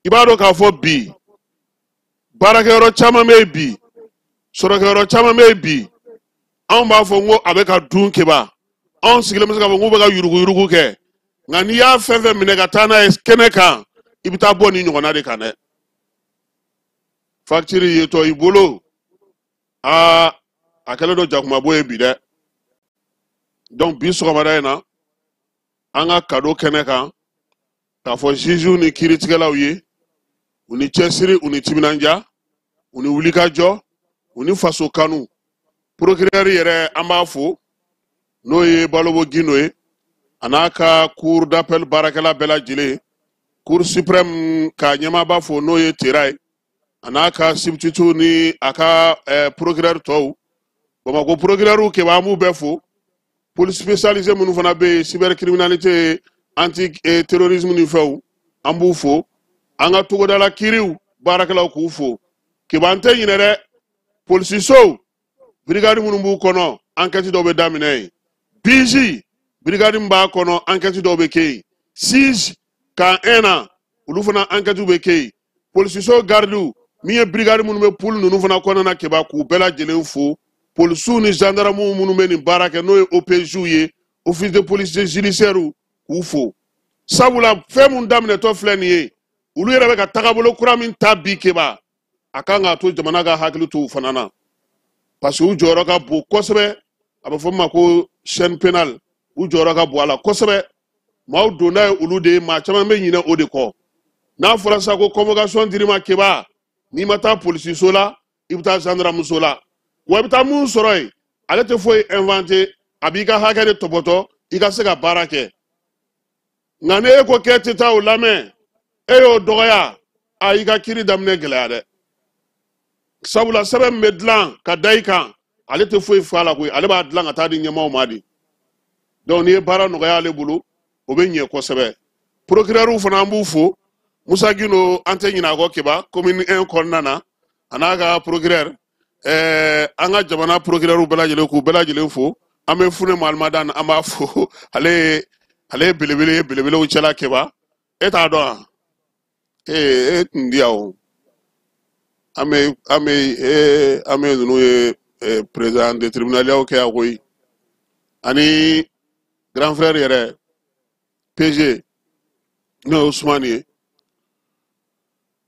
i b'a dɔn k'a fɔ bi baarakɛyɔrɔ caman bɛ yen bi, sɔrɔkɛyɔrɔ caman bɛ yen bi, anw b'a fɔ n ko a bɛ ka dun. Keba, anw sigilen bɛ se k'a fɔ k'u bɛ ka yuruguyurugu kɛ, nka n'i y'a fɛn fɛn minɛ ka taa n'a ye kɛnɛ kan, i bɛ taa bɔ nin ɲɔgɔnna de kan dɛ. Facture yetɔ i bolo, aa, a kɛlen don jakumabo ye bi dɛ. Donc bi sɔgɔmada in na, an ka cadeau kɛnɛ kan, k'a fɔ juges ni kiiritigɛlaw ye, u ni cɛsiri, u ni timinanja, u ni wulikajɔ, u ni faso kanu. Procureur yɛrɛ, an b'a fo, n'o ye Balobo Gindo ye, a n'a ka cour d'appel baarakɛla bɛɛ lajɛlen. Cour suprême ka ɲɛmaaba fo, n'o ye Tera ye, a n'a ka substitut ni a ka procureur tɔw. Bamakɔ procureur Keba, an b'u bɛɛ fo. Police spécialisée minnu fana bɛ yen, cybercriminalité, anti terrorisme ni fɛnw, an b'u fo. An ka togodala kiiriw baarakɛlaw, k'u fo. Keba, an tɛ ɲinɛ dɛ. Polisisow, brigade minnu b'u kɔnɔ, enquête dɔw bɛ daminɛ yen. BIJ, brigade min b'a kɔnɔ, enquête dɔw bɛ kɛ yen. SIGE camp 1 na, olu fana enquête bɛ kɛ yen. Polisiso gardiw min ye, brigade minnu bɛ pool ninnu fana kɔnɔna na, Keba, k'u bɛɛ lajɛlen fo. Polisiw ni gendarmew minnu bɛ nin baara kɛ, n'o ye OPJ ye, office de police judiciaire, k'u fo, sabula fɛn mun daminɛtɔ filɛ nin ye, olu yɛrɛ bɛ ka tagabolo kura min ta bi, Keba, a kan k'a to jamana ka hakili to u fana na, parce que u jɔyɔrɔ ka bon kosɛbɛ. A bɛ fɔ min ma ko chaîne pénale, u jɔyɔrɔ ka bon a la kosɛbɛ. Maaw donda ye olu de ye, maa caman bɛ ɲinɛ o de kɔ. N'a fɔra sisan ko convocation dir'i ma, Keba, n'i ma taa polisiso la, i bɛ taa gendarmeso la, wa i bɛ taa mun sɔrɔ yen? Ale tɛ foyi inventé, a b'i ka hakɛ de tɔpɔtɔ i ka se ka baara kɛ. Nka ni e ko k'e tɛ taa o lamɛn, e y'o dɔgɔya, a y'i ka kiiri daminɛ gɛlɛya dɛ, sabula sɛbɛn min bɛ dilan ka da i kan, ale tɛ foyi fɔ a la koyi, ale b'a dilan ka taa di ɲɛmaaw ma de. Donc n'i ye baara nɔgɔya ale bolo, o bɛ ɲɛ kosɛbɛ. Procureur fana, an b'u fo. Musa Gindo, an tɛ ɲinɛ a kɔ, Keba, commune 1 kɔnɔna na, a n'a ka procureur, an ka jamana procureur bɛɛ lajɛlen, k'u bɛɛ lajɛlen fo. An bɛ Fune Mahamadan, an b'a fo, ale ye belebele ye belebelew cɛla. Keba, e t'a dɔn wa? Ee, e tun di yan o. An bɛ ee, an bɛ ninnu ye président de tribunal kɛ yan koyi, ani grand frère yɛrɛ PG, n'o ye Usumani ye,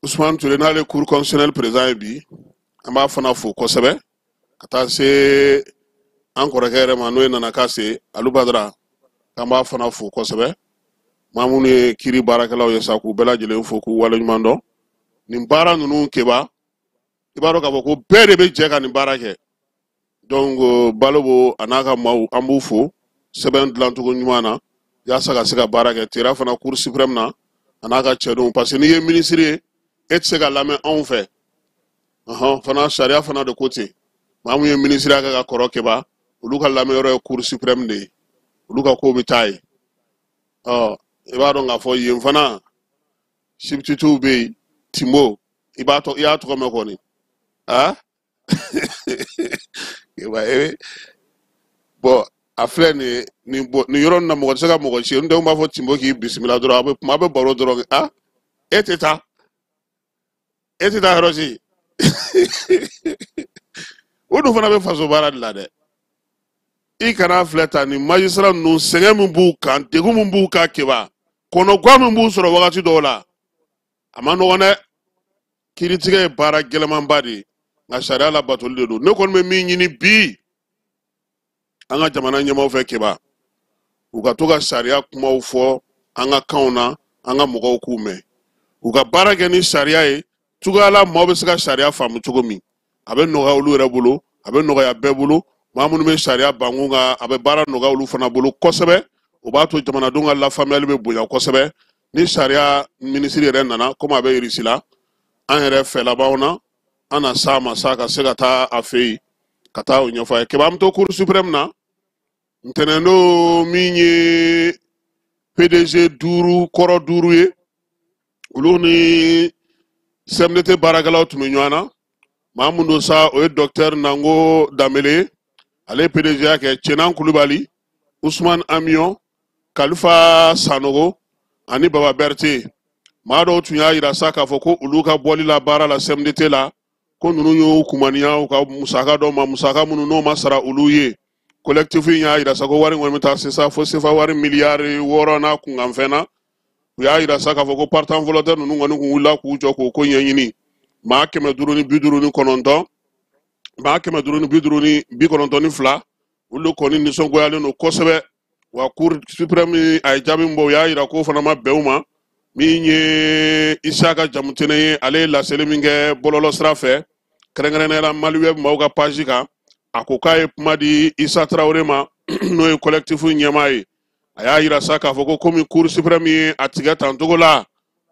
Usumani Ture, n'ale cour constitutionnelle président ye bi, an b'a fana fo kosɛbɛ, ka taa se an kɔrɔkɛ yɛrɛ ma, n'o ye Nana Kase Alu Badara, k'an b'a fana fo kosɛbɛ. Maa minnu ye kiiri baarakɛlaw ye sa, k'u bɛɛ lajɛlen fo, k'u waleɲuman dɔn nin baara ninnu. Keba, i b'a dɔn k'a fɔ ko bɛɛ de bɛ jɛ ka nin baara kɛ. Donc Balobo a n'a ka maaw, an b'u fo sɛbɛn dilancogo ɲuman na yaasa ka se ka baara kɛ. Tera fana, cour suprême na, a n'a ka cɛdenw, parce que n'i ye minisiri ye, e tɛ se ka lamɛn anw fɛ. Ɔhɔn, fana sariya fana de ko ten. Maa mun ye minisiriya kɛ ka kɔrɔ, Keba, olu ka lamɛnyɔrɔ ye cour suprême de ye, olu ka ko bɛ taa yen. Ɔ, i b'a dɔn k'a fɔ yen fana substitut bɛ yen. Timbo, i b'a tɔ, i y'a tɔgɔ mɛn kɔni. Ah, Keba, e bɔn, a filɛ nin ye nin bɔn nin yɔrɔ nin na, mɔgɔ tɛ se ka mɔgɔ ci. N denw b'a fɔ Timbo k'i bisimila dɔrɔn, a bɛ kuma, a bɛ baro dɔrɔn. Ah, e tɛ taa, e tɛ taa yɔrɔ si. O dun fana bɛ faso baara de la dɛ. I kana filɛ ta nin magistrat ninnu, sɛgɛn min b'u kan, degun min b'u kan, Keba, kɔnɔguwan min b'u sɔrɔ wagati dɔw la, a ma nɔgɔn dɛ. Kiiritigɛ ye baara gɛlɛmanba de ye, nka sariya labatoli de don. Ne kɔni bɛ min ɲini bi an ka jamana ɲɛmaaw fɛ, Keba, u ka to ka sariya kumaw fɔ an ka kanw na, an ka mɔgɔw k'u mɛn, u ka baara kɛ ni sariya ye cogoya la maaw bɛ se ka sariya faamu cogo min. A bɛ nɔgɔya olu yɛrɛ bolo, a bɛ nɔgɔya bɛɛ bolo. Maa minnu bɛ sariya bankun kan, a bɛ baara nɔgɔya olu fana bolo kosɛbɛ. O b'a to jamanadenw ka lafaamuyali bɛ bonya kosɛbɛ. Ni sariya minisiri yɛrɛ nana, komi a bɛ Irisi la, an yɛrɛ fɛlabanw na, an na s'a ma sa ka se ka taa a fɛ yen ka taa o ɲɛfɔ a ye. Keba, an bɛ to cour suprême na. Ntɛnɛn don, min ye PDG duuru kɔrɔ duuru ye, olu ni CMDT baarakɛlaw tun bɛ ɲɔgɔn na. Maa mun don sa, o ye docteur Nango Danbele, ale ye PDG kɛ, Cɛnan Kulubali, Usman Amion, Kalifa Sanogo ani Baba Berete. Maa dɔw tun y'a yira sa k'a fɔ ko olu ka bɔli la baara la CMDT la, ko ninnu y'u kumaniya u ka musaka dɔw ma, musaka minnu n'o ma sara olu ye. Collectif in y'a yira sa ko wari kɔni bɛ taa se sa fo sefa wari miliyari 6 n'a kunkanfɛn na. U y'a yira sa k'a fɔ ko partant volontaire ninnu kɔni kun wulila k'u jɔ k'o ko ɲɛɲini. Maa 559, maa 552, olu kɔni nisɔngoyalen don kosɛbɛ. Wa cour suprême a ye jaabi min bɔ, u y'a yira k'o fana ma bɛn u ma. Min ye Isaka Jamutɛnɛ ye, ale ye laseli min kɛ bɔlɔlɔ sira fɛ, kɛrɛnkɛrɛnnenya la Maliweb maaw ka page kan. A ko k'a ye kuma di Isa Tarawele ma, n'o ye collectif ɲɛmaa ye. A y'a yira sa k'a fɔ ko komi Cour suprême ye a tigɛ tancogo la,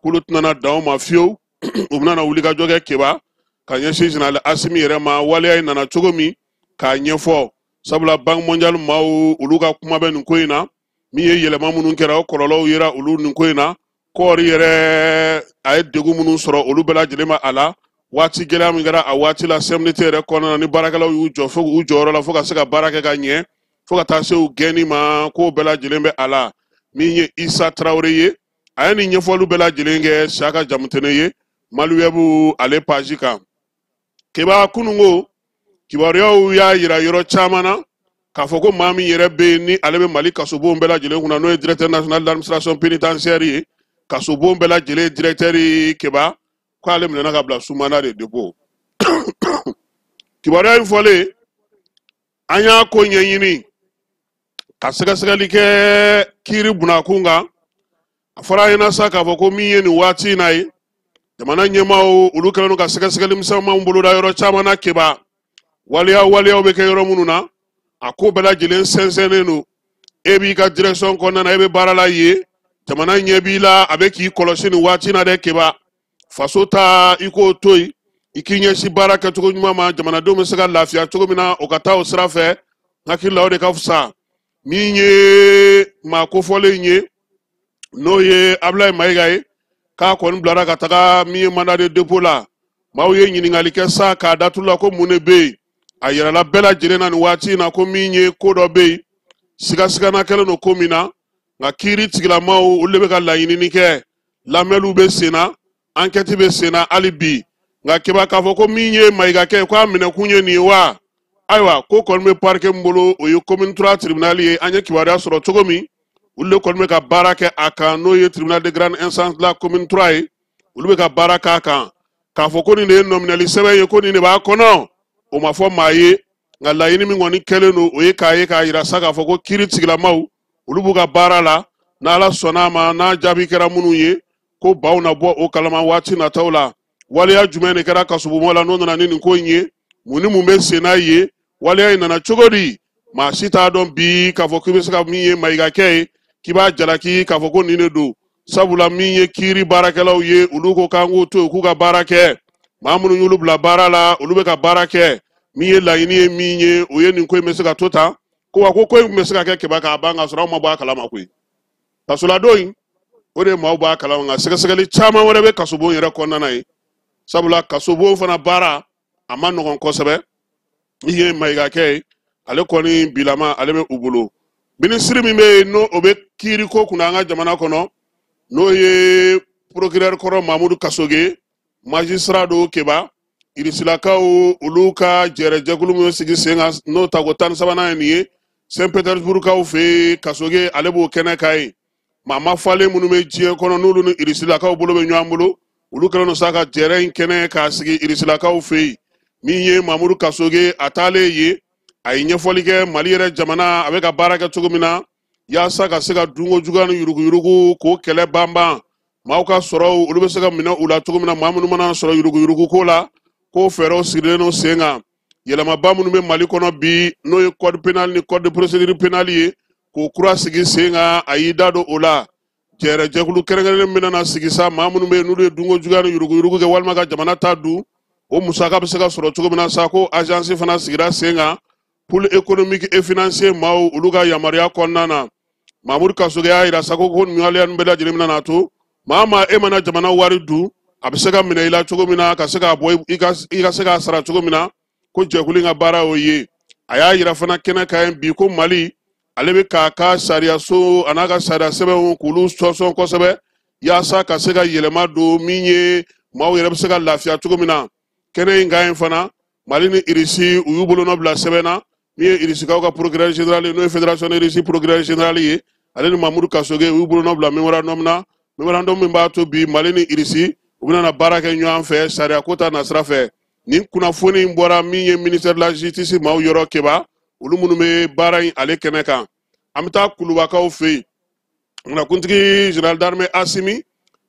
k'olu tɛna dan o ma fiyewu, u bɛna wulikajɔ kɛ Keba ka ɲɛsin général Asimi yɛrɛ ma. Waleya in nana cogo min k'a ɲɛfɔ, sabula Banque mondiale maaw olu ka kuma bɛ nin ko in na. Min ye yɛlɛma minnu kɛra, o kɔlɔlɔw yera olu nin ko in na. Kɔɔri yɛrɛ a ye degun minnu sɔrɔ, olu bɛɛ lajɛlen ma a la. Waati gɛlɛya min kɛra a waati la CMDT yɛrɛ kɔnɔna na, ni baarakɛlaw y'u jɔ fo u jɔyɔrɔ la fo ka se ka baara kɛ ka ɲɛ, fo ka taa se u gɛnni ma, k'o bɛɛ lajɛlen bɛ a la. Min ye Isa Tarawele ye, a ye nin ɲɛfɔliw bɛɛ lajɛlen kɛ Siyaka Jamutɛnɛ ye Maliweb ale page kan. Keba, kununko kibaruyaw y'a yira yɔrɔ caman na k'a fɔ ko maa min yɛrɛ bɛ yen ni ale bɛ Mali kasobon bɛɛ lajɛlen kunna, n'o ye directeur national d'administration pénitentiaire ye, kasobon bɛɛ lajɛlen directeur ye, Keba, k'ale minɛna ka bila sous mandat de dépôt. Kibaruya in fɔlen, an y'a ko ɲɛɲini ka sɛgɛsɛgɛli kɛ kiiri bunakun kan. A fɔra an ɲɛna sa k'a fɔ ko min ye nin waati in na ye, jamana ɲɛmaaw olu kɛlen don ka sɛgɛsɛgɛli misɛnmanw boloda yɔrɔ caman na. Keba, waleya waleyaw bɛ kɛ yɔrɔ minnu na, a ko bɛɛ lajɛlen sɛnsɛnnen don. E b'i ka direction kɔnɔna na, e bɛ baara la yen, jamana ɲɛ b'i la, a bɛ k'i kɔlɔsi nin waati in na dɛ. Keba, faso ta, i k'o to yen, i k'i ɲɛsin baara kɛcogo ɲuman ma, jamanadenw bɛ se ka lafiya cogo min na, o ka taa o sira fɛ. N hakili la, o de ka fisa. Min ye maa kofɔlen ye, n'o ye Abulayi Mayiga ye, k'a kɔni bilara ka taga min ye mandat de dépôt la. Maaw ye ɲininkali kɛ sa k'a datu la ko mun de bɛ yen. A yirala bɛɛ lajɛlen na nin waati in na ko min ye ko dɔ bɛ yen, sigasigana kɛlen don ko min na, nka kiiri tigilamaw olu de bɛ ka laɲinini kɛ, lamɛnliw bɛ sen na, enquête bɛ sen na hali bi. Nka Keba, k'a fɔ ko min ye Mayiga kɛ, k'a minɛkun ye nin ye wa, ayiwa, ko kɔni bɛ parquet min bolo, o ye commune 3 tribunal ye. An ye kibaruya sɔrɔ cogo min, olu de kɔni bɛ ka baara kɛ a kan, n'o ye tribunal de grande instance de la commune 3 ye. Olu bɛ ka baara k'a kan. K'a fɔ ko nin de ye nɔminɛli sɛbɛn ye, ko nin de b'a kɔnɔ, o ma fɔ maa ye. Nka laɲini min kɔni kɛlen don, o ye k'a ye k'a yira sa k'a fɔ ko kiiri tigilamaw olu b'u ka baara la. N'Ala sɔnna a ma, n'a jaabi kɛra minnu ye, ko baw na bɔ o kalama waati nataw la. Waleya jumɛn de kɛra kasobonba la n'o nana ni nin ko in ye? Mun ni mun bɛ sen n'a ye? Waleya in nana cogo di? Maa si t'a dɔn bi k'a fɔ k'i bɛ se ka min ye Mayiga kɛ ye, k'i b'a jalaki k'a fɔ ko nin de don, sabula min ye kiiri baarakɛlaw ye, olu ko k'an k'u to yen k'u ka baara kɛ. Maa minnu y'olu bila baara la, olu bɛ ka baara kɛ. Min ye laɲini ye, min ye o ye, nin ko in bɛ se ka to tan ko wa, ko ko in tun bɛ se ka kɛ, Keba, k'a ban k'a sɔrɔ anw ma bɔ a kalama koyi. Kasoladon in, o de ye maaw b'a kalama, nka sɛgɛsɛgɛli caman wɛrɛ bɛ kasobon yɛrɛ kɔnɔna na yen, sabula kasobon fana baara a ma nɔgɔn kosɛbɛ. I ye Mayiga kɛ ye, ale kɔni bilama ale bɛ u bolo. Minisiri min bɛ yen, n'o o bɛ kiiriko kunna an ka jamana kɔnɔ, n'o ye procureur kɔrɔ Mamudu Kasoge, magistrat don, Keba, irisilakaw olu ka jɛrɛjɛkulu min sigi sen kan, n'o tako 13nan ye nin ye Saint Petersburgkaw fɛ yen, Kasoge ale b'o kɛnɛ kan yen. Maa ma falen minnu bɛ diɲɛ kɔnɔ, n'olu ni irisilakaw bolo bɛ ɲɔgɔn bolo, olu kɛlen don sa ka jɛrɛ in kɛnɛ k'a sigi irisilakaw fɛ yen. Min ye Mamudu Kasoge, a taalen yen, a ye ɲɛfɔli kɛ Mali yɛrɛ jamana a bɛ ka baara kɛ cogo min na yaasa ka se ka dunko juguya ni yuruguyurugu k'o kɛlɛ banban, maaw ka sɔrɔw olu bɛ se ka minɛ u la cogo min na, maa minnu mana sɔrɔ yuruguyurugu ko la, k'o fɛɛrɛw sigilen don sen kan. Yɛlɛmaba minnu bɛ Mali kɔnɔ bi, n'o ye code pénal ni code de procédure pénale ye, k'o kura sigi sen kan, a y'i da don o la. Jɛrɛjɛkulu kɛrɛnkɛrɛnnen min bɛna sigi sa, maa minnu bɛ yen n'olu ye dunko juguya ni yuruguyurugu kɛ walima ka jamana ta dun, o musaka bɛ se ka sɔrɔ cogo min na sa, ko agence fana sigira sen kan, pôle économique et financier maaw olu ka yamaruya kɔnɔna na. Mamudu Kasoge y'a yira sa ko nin waleya ninnu bɛɛ lajɛlen bɛna n'a to maa maa e mana jamana wari dun, a bɛ se ka minɛ i la cogo min na, ka se k'a bɔ i ka se k'a sara cogo min na, ko jɛkulu in ka baara y'o ye. A y'a yira fana kɛnɛ kan yen bi ko Mali ale bɛ k'a ka sariyaso a n'a ka sariya sɛbɛnw k'olu sɔsɔn kosɛbɛ yaasa ka se ka yɛlɛma don min ye maaw yɛrɛ bɛ se ka lafiya cogo min na. Kɛnɛ in kan yen fana, Mali ni Irisi u y'u bolonɔ bila sɛbɛn na. Min ye Irisikaw ka procureur général ye, n'o ye fédération de Russie procureur général ye, ale ni Mamudu Kasoge u y'u bolonɔ bila mémorandum na, mémorandum min b'a to bi Mali ni Irisi u bɛna na baara kɛ ɲɔgɔn fɛ sariya ko ta nasira fɛ. Nin kunnafoni in bɔra min ye ministère de la justice maaw yɔrɔ, Keba, olu minnu bɛ baara in ale kɛnɛ kan. An bɛ taa Kulubakaw fɛ yen. Jamanakuntigi général d'armée Asimi,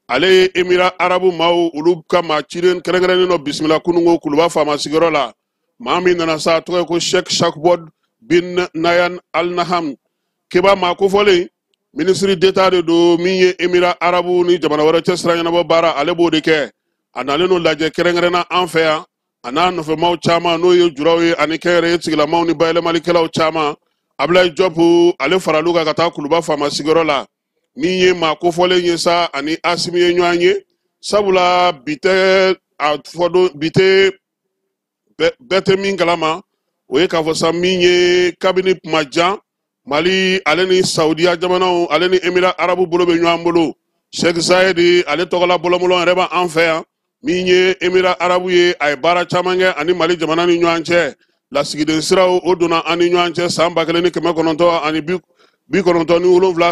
ale ye Émirats arabu maaw olu ka maa ciden kɛrɛnkɛrɛnnen dɔ bisimila kununko Kuluba faama sigiyɔrɔ la. Maa min nana sa, a tɔgɔ ye ko Sheikh Shakbod bin Nayan Al Naham. Keba, maa kofɔlen ministre d'État de don min ye Émirats arabes ni jamana wɛrɛ cɛ sira ɲɛnabɔ baara, ale b'o de kɛ. A nalen don lajɛ kɛrɛnkɛrɛnna an fɛ yan, a n'a nɔfɛmaw caman, n'o ye juraw ye ani kɛnyɛrɛye tigilamaw ni bayɛlɛmalikɛlaw caman. Ablaye Diop, ale faral'u kan ka taa Kuluba faama sigiyɔrɔ la. Min ye maa kofɔlen ye sa, ani Asimi ye ɲɔgɔn ye, sabula bi tɛ a fɔ don, bi tɛ bɛɛ tɛ min kalama, o ye k'a fɔ sa min ye kabini kuma jan, Mali ale ni Saudiya jamanaw ale ni Émirats arabes bolo bɛ ɲɔgɔn bolo. Sheikh Zayed, ale tɔgɔla bɔlɔbɔlɔ yɛrɛ b'an fɛ yan. Min ye Émirats arabes ye, a ye baara caman kɛ ani Mali jamana ni ɲɔgɔn cɛ. Lasigiden siraw, o donna an ni ɲɔgɔn cɛ san 1997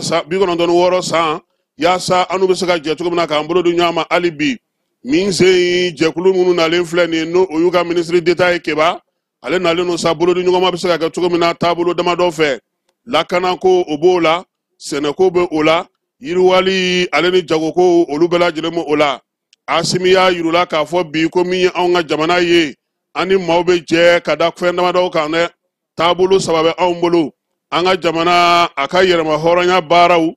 san, 96 san, yaasa an n'u bɛ se ka jɛ cogo min na k'an bolo di ɲɔgɔn ma hali bi. Min sen jɛkulu minnu nalen filɛ nin ye, n'o o y'u ka ministre d'État ye, Keba, ale nalen don sa, bolo di ɲɔgɔn ma bɛ se ka kɛ cogo min na taabolo damadɔ fɛ. Lakanako, o b'o la, sɛnɛko bɛ o la, yiriwali ale ni jagoko, olu bɛɛ lajɛlen bɛ o la. Asimi y'a yirula k'a fɔ bi ko min ye anw ka jamana ye, an ni maaw bɛ jɛ ka da fɛn damadɔw kan dɛ. Taabolo saba bɛ anw bolo: an ka jamana a ka yɛrɛma hɔrɔnya baaraw,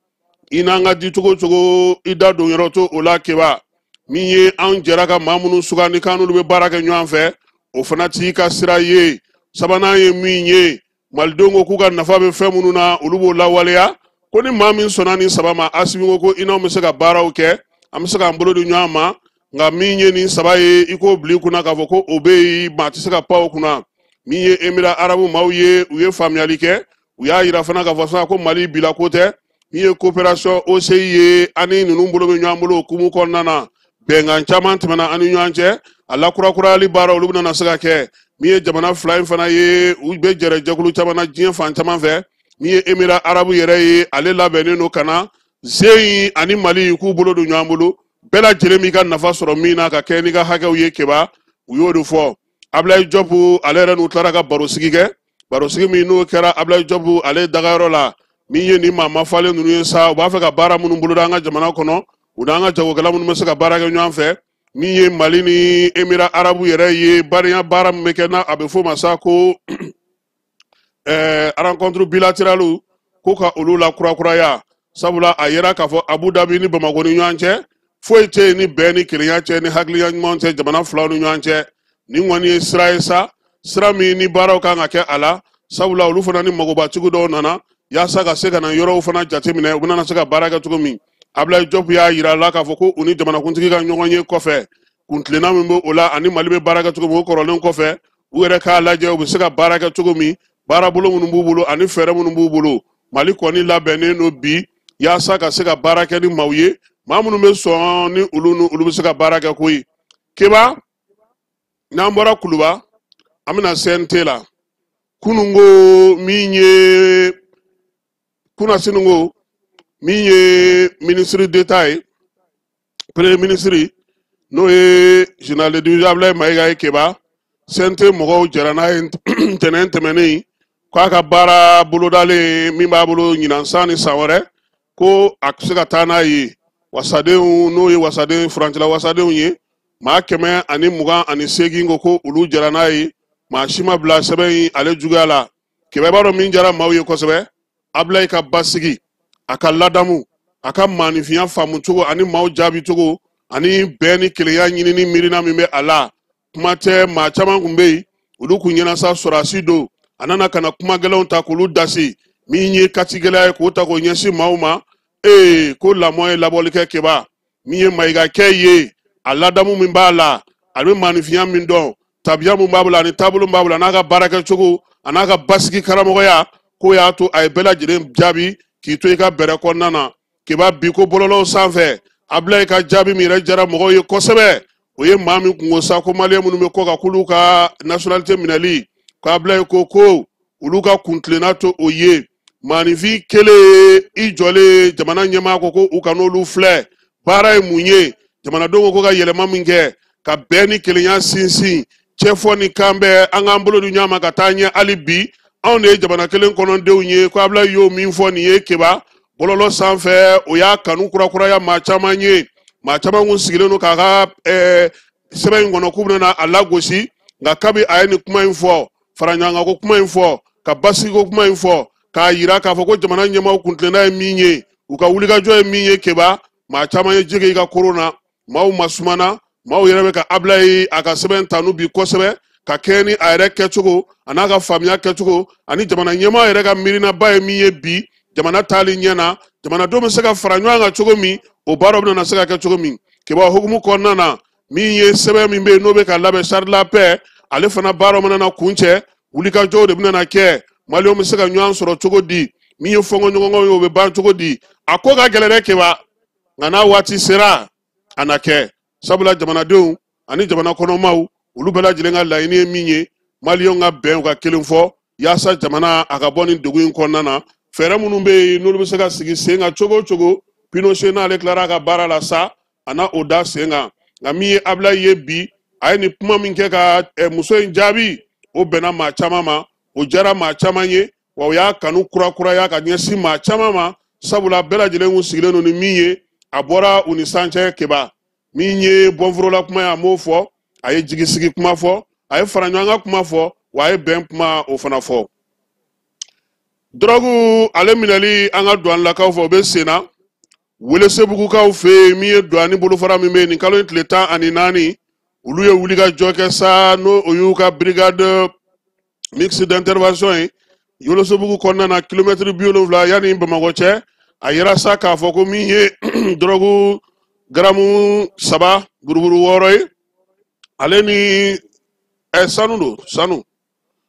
i n'an ka di cogo cogo, i da don yɔrɔ to o la. Keba, min ye anw jɛra ka maa minnu sugandi k'an n'olu bɛ baara kɛ ɲɔgɔn fɛ, o fana t'i ka sira ye. Sabanan ye min ye, malidenw ko k'u ka nafa bɛ fɛn minnu na, olu b'o lawaleya. Ko ni maa min sɔnna nin saba ma, Asimi ko ko i n'anw bɛ se ka baaraw kɛ, an bɛ se k'an bolo di ɲɔgɔn ma. Nka min ye nin saba ye, i k'o bila i kunna k'a fɔ ko o bɛ yen, maa tɛ se ka pan o kunna. Min ye Émirats arabes maaw ye, u ye faamuyali kɛ, u y'a yira fana k'a fɔ sa ko Mali bila ko tɛ. Min ye coopération OCI ye, ani ninnu bolo bɛ ɲɔgɔn bolo o hukumu kɔnɔna na, bɛnkan caman tɛmɛna an ni ɲɔgɔn cɛ. A lakurakurayali baara, olu bɛna se ka kɛ. Min ye jamana fila in fana ye, u bɛ jɛrɛ jɛkulu caman na diɲɛ fan caman fɛ. Min ye Émirats arabes yɛrɛ ye, ale labɛnnen don ka na zen ani Mali k'u bolo don ɲɔgɔn bolo, bɛɛ lajɛlen b'i ka nafa sɔrɔ min na ka kɛ n'i ka hakɛw ye. Keba, u y'o de fɔ. Ablaye Diop, ale yɛrɛ n'u tilara ka barosigi kɛ, barosigi min n'o kɛra Ablaye Diop ale dagayɔrɔ la. Min ye nin maa mafalen ninnu ye sa, u b'a fɛ ka baara minnu boloda an ka jamana kɔnɔ, u n'an ka jagokɛla minnu bɛ se ka baara kɛ ɲɔgɔn fɛ. Min ye Mali ni Émirats arabes yɛrɛ ye, barenya baara min bɛ kɛ n'a a bɛ f'o ma sa ko rencontre bilatérale, ko ka olu la kurakuraya, sabula a yera k'a fɔ Abu Dhabi ni Bamakɔ ni ɲɔgɔn cɛ, foyi tɛ yen ni bɛn ni kelenya cɛ ni hakilina ɲuman cɛ jamana filaw ni ɲɔgɔn cɛ. Nin kɔni ye sira ye sa, sira min ni baaraw kan ka kɛ a la, sabula olu fana ni magobatigiw dɔw nana yaasa ka se ka na yɔrɔw fana jateminɛ, u bɛna se ka baara kɛ cogo min. Ablaye Diop y'a yira la k'a fɔ ko u ni jamanakuntigi ka ɲɔgɔn ye kɔfɛ, kuntilenna min bɛ o la ani Mali bɛ baara kɛ cogo min, o kɔrɔlen kɔfɛ, u yɛrɛ k'a lajɛ u bɛ se ka baara kɛ cogo min, baarabolo minnu b'u bolo ani fɛɛrɛ minnu b'u bolo. Mali kɔni labɛnnen don bi yaasa ka se ka baara kɛ ni maaw ye, maa minnu bɛ sɔn ni olu ni olu bɛ se ka baara kɛ koyi. Keba, n'an bɔra Kuluba, an bɛna CNT la. Kununko min ye kunasinigo, min ye ministre d'État ye, premier ministre, n'o ye général de division Ablaye Mayiga ye, Keba, CNT mɔgɔw jɛra n'a ye ntɛnɛn tɛmɛnen k'a ka baara bolodalen min b'a bolo ɲinan san ni san wɛrɛ, ko a bɛ se ka taa n'a ye wasadenw, n'o ye wasaden furancɛla wasadenw ye, maa 128 ko olu jɛra n'a ye, maa si ma bila sɛbɛn in ale juguya la. Kɛmɛ, b'a dɔn min diyara maaw ye kosɛbɛ, Abulayi ka basigi, a ka ladamu, a ka maaninfinya faamu cogo ani maaw jaabi cogo ani bɛn ni kelenya ɲinini miirina min bɛ a la. Kuma tɛ, maa caman kun bɛ yen, olu kun ɲɛna sa sɔrɔdasi don, a nana ka na kuma gɛlɛnw ta k'olu dasi, min ye kati gɛlɛya ye k'o ta k'o ɲɛsin maaw ma. Ee, ko lamɔ ye labɔli kɛ. Keba, min ye Mayigakɛ ye, a ladamu min b'a la, a bɛ maaninfinya min dɔn, tabiya min b'a bolo ani taabolo min b'a bolo, a n'a ka baarakɛcogo a n'a ka basigi karamɔgɔya, k'o y'a to a ye bɛɛ lajɛlen jaabi k'i to i ka bɛrɛ kɔnɔna na. Keba, bi ko bɔlɔlɔw sanfɛ, Abulayi ka jaabi min yɛrɛ diyara mɔgɔw ye kosɛbɛ, o ye maa min kun ko sa ko maliyɛn minnu bɛ kɔ kan k'olu ka nationalité minɛli, ko Abulayi ko ko olu ka kuntilenna to o ye. Maaninfin kelen i jɔlen jamana ɲɛmaa ko ko u kan'olu filɛ. Baara ye mun ye? Jamanadenw ko ko ka yɛlɛma min kɛ ka bɛn ni kelenya sinsin, cɛfɔ ni kan bɛɛ, an k'an bolo di ɲɔgɔn ma ka taa ɲɛ hali bi, anw de ye jamana kelen kɔnɔdenw ye. Ko Abulayi y'o min fɔ nin ye, Keba, bɔlɔlɔ sanfɛ, o y'a kanu kurakuraya maa caman ye. Maa caman kun sigilen don k'a ka sɛbɛn in kɔnɔ k'u bɛna a lagosi, Nka kabi a ye nin kuma in fɔ, faraɲɔgɔnkanko kuma in fɔ, ka basigiko kuma in fɔ, k'a yira k'a fɔ ko jamana ɲɛmaaw kuntilenna ye min ye, u ka wulikajɔ ye min ye, Keba, maa caman ye jigi i ka koron na, maaw masumana, maaw yɛrɛ bɛ ka Ablaye a ka sɛbɛn tanu bi kosɛbɛ, ka kɛɲɛ ni a yɛrɛ kɛcogo a n'a ka faamuya kɛcogo ani jamana ɲɛmaa yɛrɛ ka miirinaba ye min ye bi jamana taali ɲɛ na, jamanadenw bɛ se ka fara ɲɔgɔn kan cogo min, o baaraw bɛna se ka kɛ cogo min. Keba, hukumu kɔnɔna na, min ye sɛbɛn min bɛ yen n'o bɛ ka labɛn charte de la paix, ale fana baaraw mana na kuncɛ, wulikajɔw de bɛna kɛ, maliyɛnw bɛ se ka ɲɔgɔn sɔrɔ cogo di, min ye fɔnkɔɲɔgɔnkɔw ye o bɛ ban cogo di. A ko ka gɛlɛn dɛ Keba, nka n'a waati sera a na kɛ, sabula jamanadenw ani jamana kɔnɔmaw olu bɛɛ lajɛlen ka laɲini ye min ye, maliyɛnw ka bɛn u ka kelen fɔ yaasa jamana a ka bɔ nin degun in kɔnɔna na. Fɛɛrɛ minnu bɛ yen n'olu bɛ se ka sigi sen kan cogo o cogo, Pinochet n'ale tilara a ka baara la sa, a na o da sen kan. Nka min ye Ablaye ye bi, a ye nin kuma min kɛ ka muso in jaabi, o bɛnna maa caman ma, o diyara maa caman ye, wa o y'a kanu kurakuraya ka ɲɛsin maa caman ma, sabula bɛɛ lajɛlen kun sigilen don ni min ye, a bɔra u ni san cɛ. Keba, min ye bɔnforola kuma ye, a m'o fɔ, a ye jigisigi kuma fɔ, a ye faraɲɔgɔnkan kuma fɔ, wa a ye bɛn kuma o fana fɔ. Dɔrɔgu ale minɛli an ka douanelakaw fɛ, o bɛ sen na Welesebugukaw fɛ yen. Min ye douane bolofara min bɛ yen nin kalo in tile 14, olu ye wulikajɔ kɛ sa, n'o o y'u ka brigade mixte d'intervention ye Welesebugu kɔnɔna na, kilomɛtiri 70 yanni Bamakɔ cɛ. A yira sa k'a fɔ ko min ye dɔrɔgu garamu 3 buruburu 6 ye, ale ni sanu don,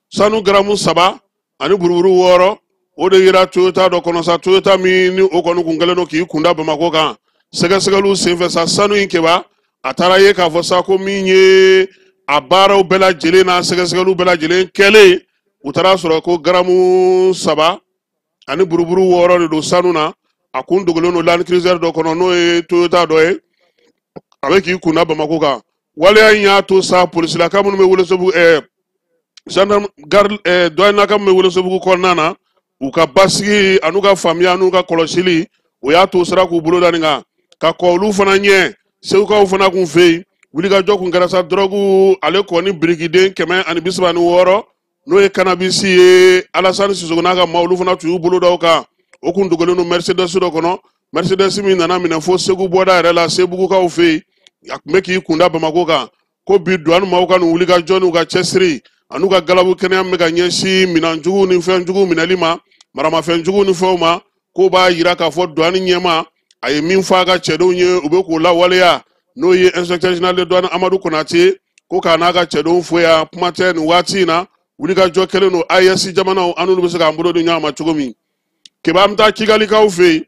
sanu garamu 3 ani buruburu 6, o de yira Toyota dɔ kɔnɔ sa, Toyota min ni o kɔni kun kɛlen don k'i kunda Bamakɔ kan. Sɛgɛsɛgɛliw senfɛ sa, sanu in Keba, a taara ye k'a fɔ sa ko min ye a baaraw bɛɛ lajɛlen n'a sɛgɛsɛgɛliw bɛɛ lajɛlen kɛlen, u taara sɔrɔ ko garamu 3 ani buruburu 6 de don sanu na. A kun dogolen don Land Cruiser dɔ kɔnɔ, n'o ye Toyota dɔ ye, a bɛ k'i kunda Bamakɔ kan. Waleya in y'a to sa, polisilaka minnu bɛ Welesebugu, gendarme garde, douanelaka minnu bɛ Welesebugu kɔnɔna na, u ka basigi an'u ka faamuya n'u ka kɔlɔsili, o y'a to sera k'u bolo da nin kan ka kɔ olu fana ɲɛ. Segukaw fana kun fɛ yen, wulikajɔ kun kɛra sa, dɔrɔgu ale kɔni birikiden 136, n'o ye cannabis ye, Alasani Sisoko n'a ka maaw, olu fana tun y'u bolo da o kan. O kun dogolen don Mercedes dɔ kɔnɔ, Mercedes min nana minɛ fo Segu bɔda yɛrɛ la, Sebugukaw fɛ yen, a tun bɛ k'i kunda Bamakɔ kan. Ko bi douane maaw ka nin wulikajɔ n'u ka cɛsiri an'u ka galabu kɛnɛya min bɛ ka ɲɛsin minɛnjugu ni fɛnjugu minɛli ma, maramafɛnjugu ni fɛnw ma, k'o b'a yira k'a fɔ douane ɲɛmaa a ye min fɔ a ka cɛdenw ye, u bɛ k'o lawaleya, n'o ye inspecteur général de douane Amadu Konate, ko k'a n'a ka cɛdenw fo yan. Kuma tɛ nin waati in na, wulikajɔ kɛlen don AES jamanaw an n'olu bɛ se k'an bolo di ɲɔgɔn ma cogo min. Keba, an bɛ taa Kigalikaw fɛ yen.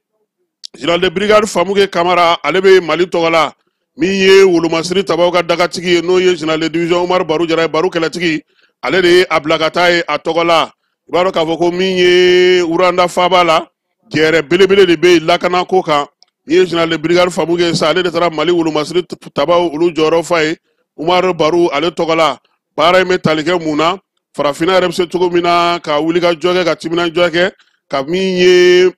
Général de brigade Famuke Kamara, ale bɛ Mali tɔgɔ la, min ye wolomasiri tabaw ka dagatigi ye, n'o ye général de division Umaru Baru Jara ye, Baru kɛlɛtigi, ale de ye a bila ka taa ye a tɔgɔ la. I b'a dɔn k'a fɔ ko min ye Rwanda faaba la, jɛrɛ belebele de bɛ yen lakanako kan. Min ye général de brigade Famuke sa, ale de taara Mali wolomasiri tabaw olu jɔyɔrɔ fa ye Umaru Baru ale tɔgɔ la. Baara in bɛ tali kɛ mun na? Farafinna yɛrɛ bɛ se cogo min na ka wuli ka jɔ kɛ, ka timinanjɔ kɛ, ka min ye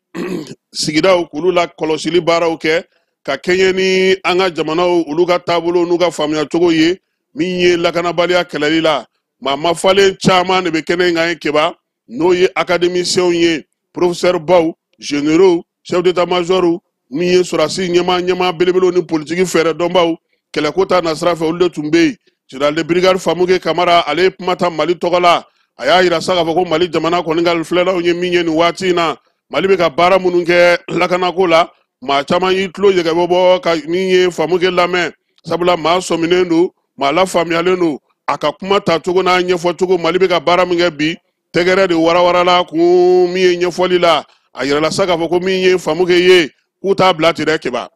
sigidaw k'olu la kɔlɔsili baaraw kɛ, ka kɛɲɛ ni an ka jamanaw olu ka taabolo n'u ka faamuya cogo ye, min ye lakanabaliya kɛlɛli la. Maa mafalen caman de bɛ kɛnɛ in kan ye Keba, n'o ye académiciens ye, professeur baw, généraux, chef d'état-major, min ye sɔrɔdasi ɲɛmaa belebelew ni politiki fɛɛrɛ dɔnbaw, kɛlɛko ta nasira fɛ, olu de tun bɛ yen. Général de brigade Famuke Kamara, ale ye kuma ta Mali tɔgɔ la. A y'a yira sa k'a fɔ ko Mali jamana kɔni ka filɛlaw ye min ye nin waati in na, Mali bɛ ka baara minnu kɛ lakanako la, maa caman y'i tulo yɛgɛbɔ bɔ ka min ye Famuke lamɛn, sabula maa sɔminen don, maa lafaamuyalen don, a ka kuma tacogo n'a ɲɛfɔcogo, Mali bɛ ka baara min kɛ bi, tɛgɛrɛ de warawarala kun min ye ɲɛfɔli la. A yirala sa k'a fɔ ko min ye Famuke ye, k'u t'a bila ten dɛ Keba.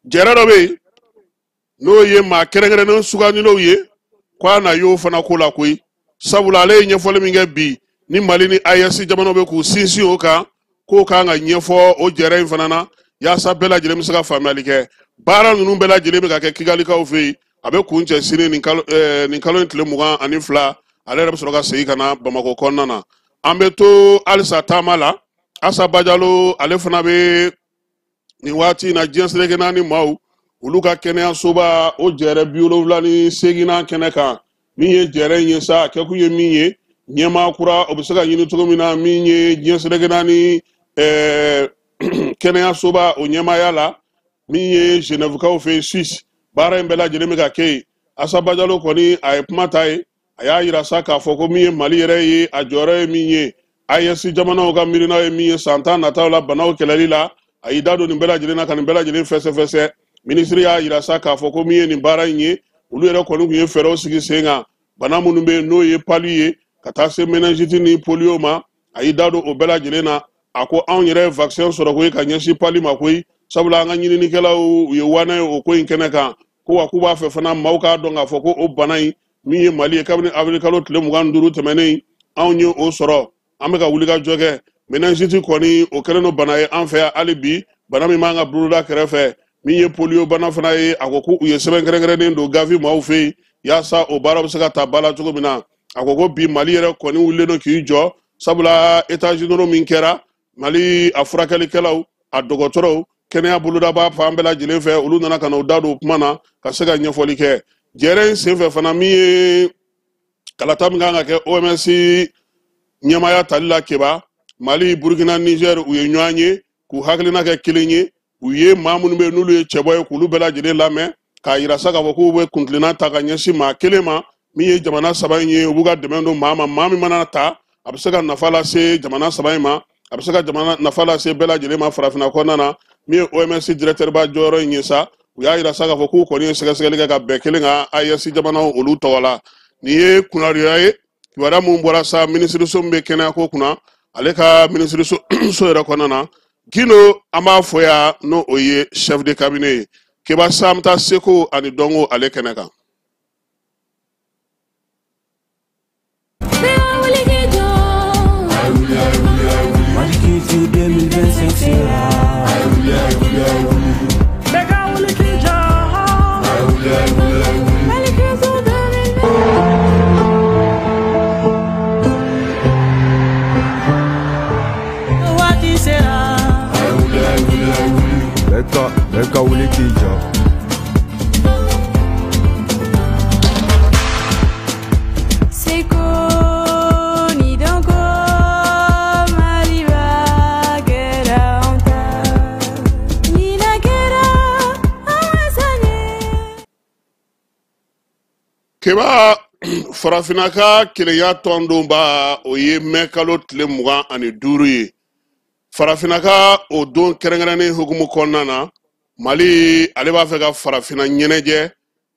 Jɛrɛ dɔ bɛ yen, n'o ye maa kɛrɛnkɛrɛnnen sugandilenw ye, ko a na y'o fana ko la koyi, sabula ale ye ɲɛfɔli min kɛ bi ni Mali ni AES jamanaw bɛ k'u sinsin o kan, k'o kan ka ɲɛfɔ o jɛrɛ in fana na, yaasa bɛɛ lajɛlen bɛ se ka faamuyali kɛ. Baara ninnu bɛɛ lajɛlen bɛ ka kɛ Kigalikaw fɛ yen, a bɛ kun cɛ sini nin kalo in tile 22, ale yɛrɛ bɛ sɔrɔ ka segin ka na Bamakɔ kɔnɔna na. An bɛ to halisa taama la, Asa Bajalo ale fana bɛ nin waati in na diɲɛ seleke naani maaw, Olu ka kɛnɛyasoba o jɛrɛ 78nan kɛnɛ kan. Min ye jɛrɛ in ye sa, a kɛkun ye min ye, ɲɛmaa kura o bɛ se ka ɲini cogo min na, min ye diɲɛ seleke naani kɛnɛyasoba o ɲɛmaaya la, min ye Genèvekaw fɛ yen, Suisse. Baara in bɛɛ lajɛlen bɛ ka kɛ yen. Asa Bajalo kɔni a ye kuma ta ye, a y'a yira sa k'a fɔ ko min ye Mali yɛrɛ ye, a jɔyɔrɔ ye min ye, AES jamanaw ka miirina ye min ye san 10 nataw la banaw kɛlɛli la, a y'i da don nin bɛɛ lajɛlen na ka nin bɛɛ lajɛlen fɛsɛfɛsɛ. Minisiri y'a yira sa k'a fɔ ko min ye nin baara in ye, olu yɛrɛ kɔni tun ye fɛɛrɛw sigi sen kan, bana minnu bɛ yen n'o ye palu ye, ka taa se méningite ni polio ma, a y'i da don o bɛɛ lajɛlen na. A ko anw yɛrɛ ye vaccin sɔrɔ koyi ka ɲɛsin palu ma koyi, sabula an ka ɲininikɛlaw u ye wana ye o ko in kɛnɛ kan, ko wa k'u b'a fɛ fana maaw k'a dɔn k'a fɔ ko o bana in min ye Mali ye, kabini avril kalo tile 25 tɛmɛnen anw ye o sɔrɔ, an bɛ ka wulikajɔ kɛ. Méningite kɔni o kɛlen don bana ye an fɛ yan hali bi, bana min b'an ka boloda kɛrɛfɛ. Min ye polio bana fana ye, a ko k'u ye sɛbɛn kɛrɛnkɛrɛnnen don Gavi maaw fɛ yen yaasa o baara bɛ se ka ta ba la cogo min na. A ko ko bi Mali yɛrɛ kɔni wulilen don k'i jɔ, sabula états généraux min kɛra Mali a furakɛlikɛlaw, a dɔgɔtɔrɔw, kɛnɛya bolodaba fan bɛɛ lajɛlen fɛ, olu nana ka na u da don o kuma na ka se ka ɲɛfɔli kɛ. Jɛrɛ in senfɛ fana, min ye kalata min kan ka kɛ OMS ɲɛmaaya tali la Keba, Mali, Burkina, Niger u ye ɲɔgɔn ye k'u hakilina kɛ kelen ye. U ye maa minnu bɛ yen n'olu ye cɛbɔ ye k'olu bɛɛ lajɛlen lamɛn, k'a yira sa k'a fɔ k'u bɛ kuntilenna ta ka ɲɛsin maa kelen ma, min ye jamana saba in ye, u b'u ka dɛmɛ don maa ma, maa min mana ta a bɛ se ka nafa lase jamana saba in ma, a bɛ se ka jamana nafa lase bɛɛ lajɛlen ma farafinna kɔnɔna na. Min ye OMS directeur ba jɔyɔrɔ in ye sa, u y'a yira sa k'a fɔ k'u kɔni ye sɛgɛsɛgɛli kɛ ka bɛn kelen kan AES jamanaw olu tɔgɔ la. Nin ye kunnawariya ye, kibaruya mun bɔra sa minisiriso min bɛ kɛnɛyako kunna, ale ka minisiriso so yɛrɛ kɔnɔna na. Gindo an b'a fɔ yan n'o o ye chef de cabinet ye. Keba sa, an bɛ taa seko ani dɔnko ale kɛnɛ kan. Mali Culture 2025 sera. Waati sera. Bɛɛ ka wuli k'i jɔ. Seko ni dɔnko Maliba kɛra anw ta. Ɲinan kɛra an ka san ye. Keba, farafinna ka kelenya tɔndonba o ye mɛ kalo tile 25 ye. Farafinna ka o don kɛrɛnkɛrɛnnen hukumu kɔnɔna na, Mali ale b'a fɛ ka farafinna ɲɛnajɛ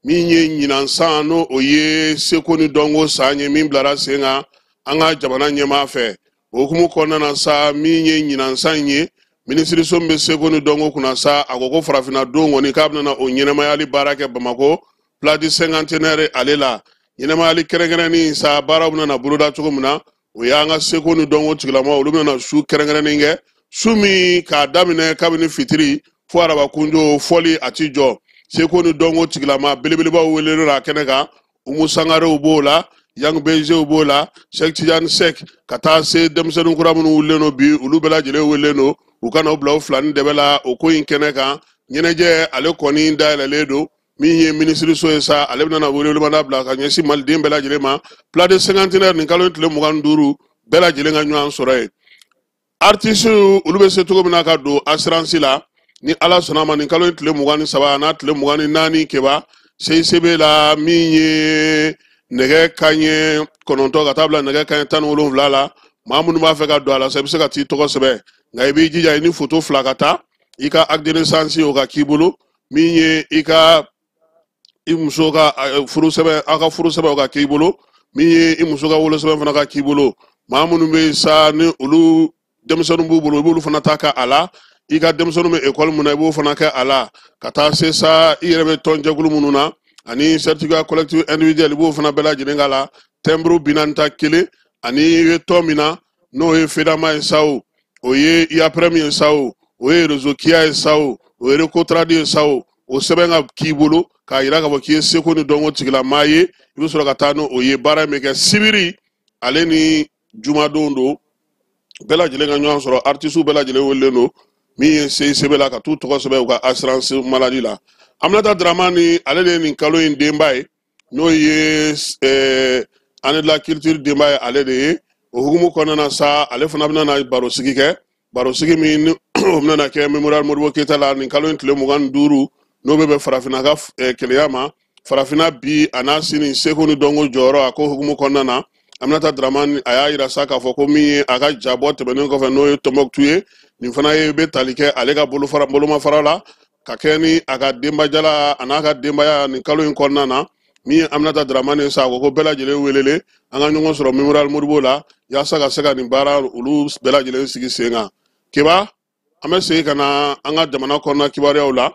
min ye ɲinan san, n'o o ye seko ni dɔnko san ye min bilara sen kan an ka jamana ɲɛmaa fɛ. O hukumu kɔnɔna na sa, min ye ɲinan san in ye, minisiriso min bɛ seko ni dɔnko kunna sa, a ko ko farafinna don kɔni k'a bɛna o ɲɛnɛmayali baara kɛ Bamakɔ place du cinquantenaire ale la. Ɲɛnɛmayali kɛrɛnkɛrɛnnen sa, baaraw bɛna boloda cogo min na, o y'an ka seko ni dɔnko tigilamaw, olu bɛna su kɛrɛnkɛrɛnnen kɛ, su min k'a daminɛ kabini fitiri fo araba kunjo fɔli a ti jɔ. Seko ni dɔnko tigilama belebelebaw welelen don a kɛnɛ kan, Umu Sangarew b'o la, Yang Bezew b'o la, Cheikh Tidiane Seck, ka taa se denmisɛnnin kura minnu wulilen don bi, olu bɛɛ lajɛlen welelen don u ka n'u bila u fila ni dɛbɛ la o ko in kɛnɛ kan. Ɲɛnajɛ ale kɔni dayɛlɛlen don. Min ye minisiriso ye sa, ale bɛna welewelemada bila ka ɲɛsin maliden bɛɛ lajɛlen ma. Place du cinquantenaire nin kalo tile 25 bɛɛ lajɛlen ka ɲɔgɔn sɔrɔ yen. Artiste olu bɛ se cogo min na ka don assurance la, ni Ala sɔnna ma nin kalo tile 23 n'a tile 24 Keba CICB la, min ye nɛgɛ kanɲɛ 9 ka taa bila nɛgɛ kanɲɛ 17 la, maa minnu b'a fɛ ka don a la sa, i bɛ se ka t'i tɔgɔ sɛbɛn, nka i b'i jija i ni photo 2 ka taa, i ka acte de naissance o ka k'i bolo, min ye i ka i muso ka furu sɛbɛn, aw ka furu sɛbɛn o ka k'i bolo, min ye i muso ka wolosɛbɛn fana ka k'i bolo. Maa minnu bɛ yen sa ni olu denmisɛnninw b'u bolo, i b'olu fana ta k'a la. I ka denmisɛnninw bɛ ekɔli mun na, i b'o fana kɛ a la, ka taa se sa i yɛrɛ bɛ tɔnjɛkulu minnu na, ani certificat collectif individuel, i b'o fana bɛɛ lajɛlen k'a la. Timbre 41, ani i bɛ tɔn min na n'o ye FEDAMA ye sa o, o ye IAPREM ye sa o, o ye réseau KIA ye sa o, o ye RECOTRAD ye sa o, o sɛbɛn ka k'i bolo k'a yira k'a fɔ k'i ye seko ni dɔnko tigilamaa ye, i bɛ sɔrɔ ka taa n'o ye. Baara in bɛ kɛ sibiri ale ni jumadon don, bɛɛ lajɛlen ka ɲɔgɔn sɔrɔ, artisiw bɛɛ lajɛlen welelen don. Min ye CICB la ka t'u tɔgɔ sɛbɛn u ka assurance maladie la. Aminata Dramani, ale de ye nin kalo in denba ye, n'o ye année de la culture denba ye, ale de ye. O hukumu kɔnɔna na sa, ale fana bɛna na barosigi kɛ, barosigi min ni o bɛna na kɛ Mémorial Modibo Keyita la nin kalo in tile 25, n'o bɛ bɛn farafinna ka kelenya ma, farafinna bi a n'a sini, seko ni dɔnko jɔyɔrɔ. A ko hukumu kɔnɔna na, Aminata Dramani a y'a yira sa k'a fɔ ko min ye a ka jabɔ tɛmɛnen kɔfɛ, n'o ye Tɔnbɔkutu ye, nin fana ye bɛ tali kɛ ale ka bolofara bolomafara la ka kɛ ni a ka denbajala a n'a ka denbaya nin kalo in kɔnɔna na. Min ye Aminata Dramani sa, a ko ko bɛɛ lajɛlen welele, an ka ɲɔgɔn sɔrɔ Mémorial Modibo la yaasa ka se ka nin baara olu bɛɛ lajɛlen sigi sen kan. Keba, an bɛ segin ka na an ka jamana kɔnɔna kibaruyaw la.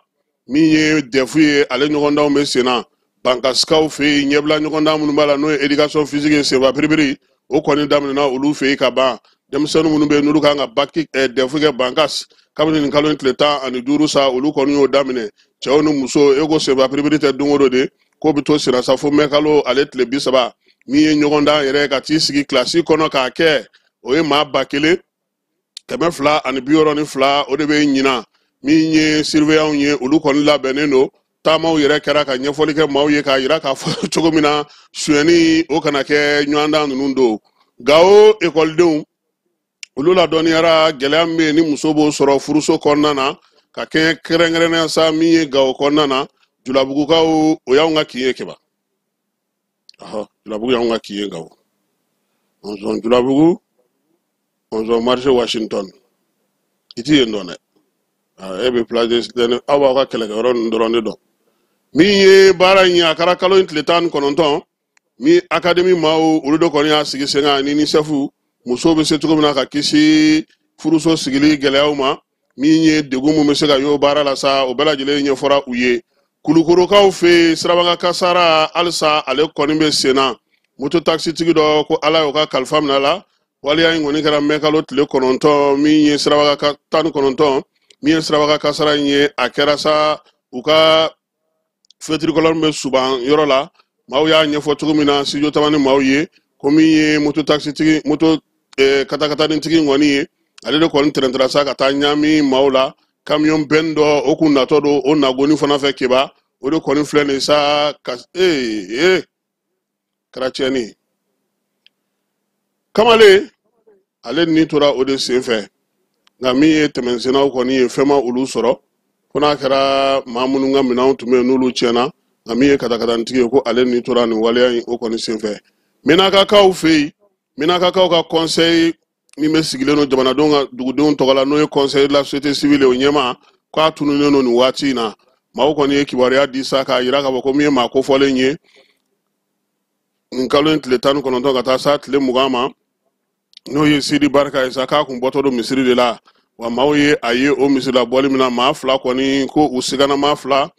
Min ye DEF ye, ale ɲɔgɔndanw bɛ sen na Bankasikaw fɛ yen. Ɲɛbila ɲɔgɔndan minnu b'a la, n'o ye éducation physique ye, senfa piripiri, o kɔni daminɛna olu fɛ yen ka ban. Denmisɛnnin minnu bɛ yen n'olu kan ka baki DEF kɛ Bankas kabini nin kalo in tile 15 sa, olu kɔni y'o daminɛ, cɛw ni muso. E ko senfa piripiri tɛ don o don de, k'o bɛ to senna sa fo mɛ kalo ale tile 30. Min ye ɲɔgɔndan yɛrɛ ka t'i sigi kilasi kɔnɔ k'a kɛ, o ye maa 1262, o de bɛ ɲinan. Min ye surveillant ye, olu kɔni labɛnnen don. Taamaw yɛrɛ kɛra ka ɲɛfɔli kɛ maaw ye k'a yira k'a fɔ cogo min na sonyɛni o kana kɛ ɲɔgɔndan ninnu don. Gawo ekɔlidenw, olu ladɔnniyara gɛlɛya min bɛ yen ni muso b'o sɔrɔ furuso kɔnɔna na, ka kɛɲɛ kɛrɛnkɛrɛnnenya sa min ye Gawo kɔnɔna na. Julabugukaw, o y'anw ka kin ye Keba. Ɔhɔ, Julabugu y'anw ka kin ye Gawo. Ɔnzɔn Julabugu, ɔnzɔn marché Washington, i ti yen dɔn dɛ. E bɛ place de aw b'aw ka kɛlɛkɛyɔrɔ ninnu dɔrɔn de dɔn. Min ye baara in ye, a kɛra kalo in tile 19, min académie maaw, olu de kɔni y'a sigi sen kan ni UNICEF, musow bɛ se cogo min na ka kisi furuso sigili gɛlɛyaw ma. Min ye degun mun bɛ se ka y'o baara la sa, o bɛɛ lajɛlen ɲɛfɔra u ye. Kulukorokaw fɛ yen, sirabaga kasara halisa ale kɔni bɛ sen na. Moto takisitigi dɔ ko Ala y'o ka kalifa minɛ a la. Waleya in kɔni kɛra mɛ kalo tile 9, min ye sirabaga 19, min ye sirabaga kasara in ye, a kɛra sa u ka fetiri kɔlɔn bɛ suban yɔrɔ la. Maaw y'a ɲɛfɔ cogo min na studio tamani maaw ye, ko min ye moto takisitigi, moto katakatanitigi kɔni ye, ale de kɔni tɛrɛntɛra sa ka taa ɲaami maaw la. Camion bɛn dɔ o kun natɔ don o nagoni fana fɛ Keba, o de kɔni filɛ nin sa ka kɛra tiɲɛni ye. Kamalen ale ni tora o de sen fɛ, nka min ye tɛmɛnsennaw kɔni ye, fɛn ma olu sɔrɔ, fo n'a kɛra maa minnu ka minɛnw tun bɛ yen n'olu tiɲɛna. Nka min ye katakatanitigi ye, ko ale ni tora nin waleya in o kɔni sen fɛ. Minakakaw fɛ yen, Minakakaw ka conseil min bɛ sigilen don jamanadenw ka dugudenw tɔgɔ la, n'o ye conseil de la société civile, o ɲɛmaa k'a tununnen don nin waati in na. Maaw kɔni ye kibaruya di sa k'a yira k'a fɔ ko min ye maa kofɔlen ye, nin kalo in tile 19 ka taa sa tile 20 ma, n'o ye Sidi Barika ye sa, k'a kun bɔtɔ don misiri de la. Wa maaw ye a ye o misiri la bɔli min na, maa fila kɔni ko u sigana, maa fila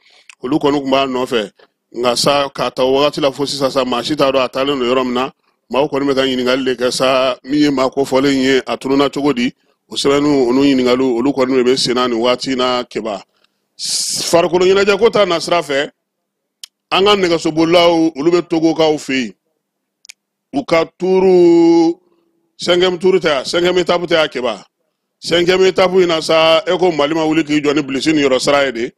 olu kɔni tun b'a nɔfɛ. Nka sa k'a ta o wagati la fo sisan sa, maa si t'a dɔn a taalen don yɔrɔ min na. Maaw kɔni bɛ ka ɲininkali de kɛ sa, min ye maa kofɔlen ye, a tununna cogo di? O sɛbɛnniw olu ɲininkaliw olu kɔni de bɛ sen na nin waati in na Keba. Farikolo ɲɛnajɛ ko ta nasira fɛ, an ka nɛgɛsobolilaw olu bɛ Togokaw fɛ yen, u ka tuuru cinquième tour tɛ yan, cinquième étape tɛ yan Keba. Cinquième étape in na sa, e ko Mali ma wuli k'i jɔ ni bilisi niyɔrɔ sara ye de.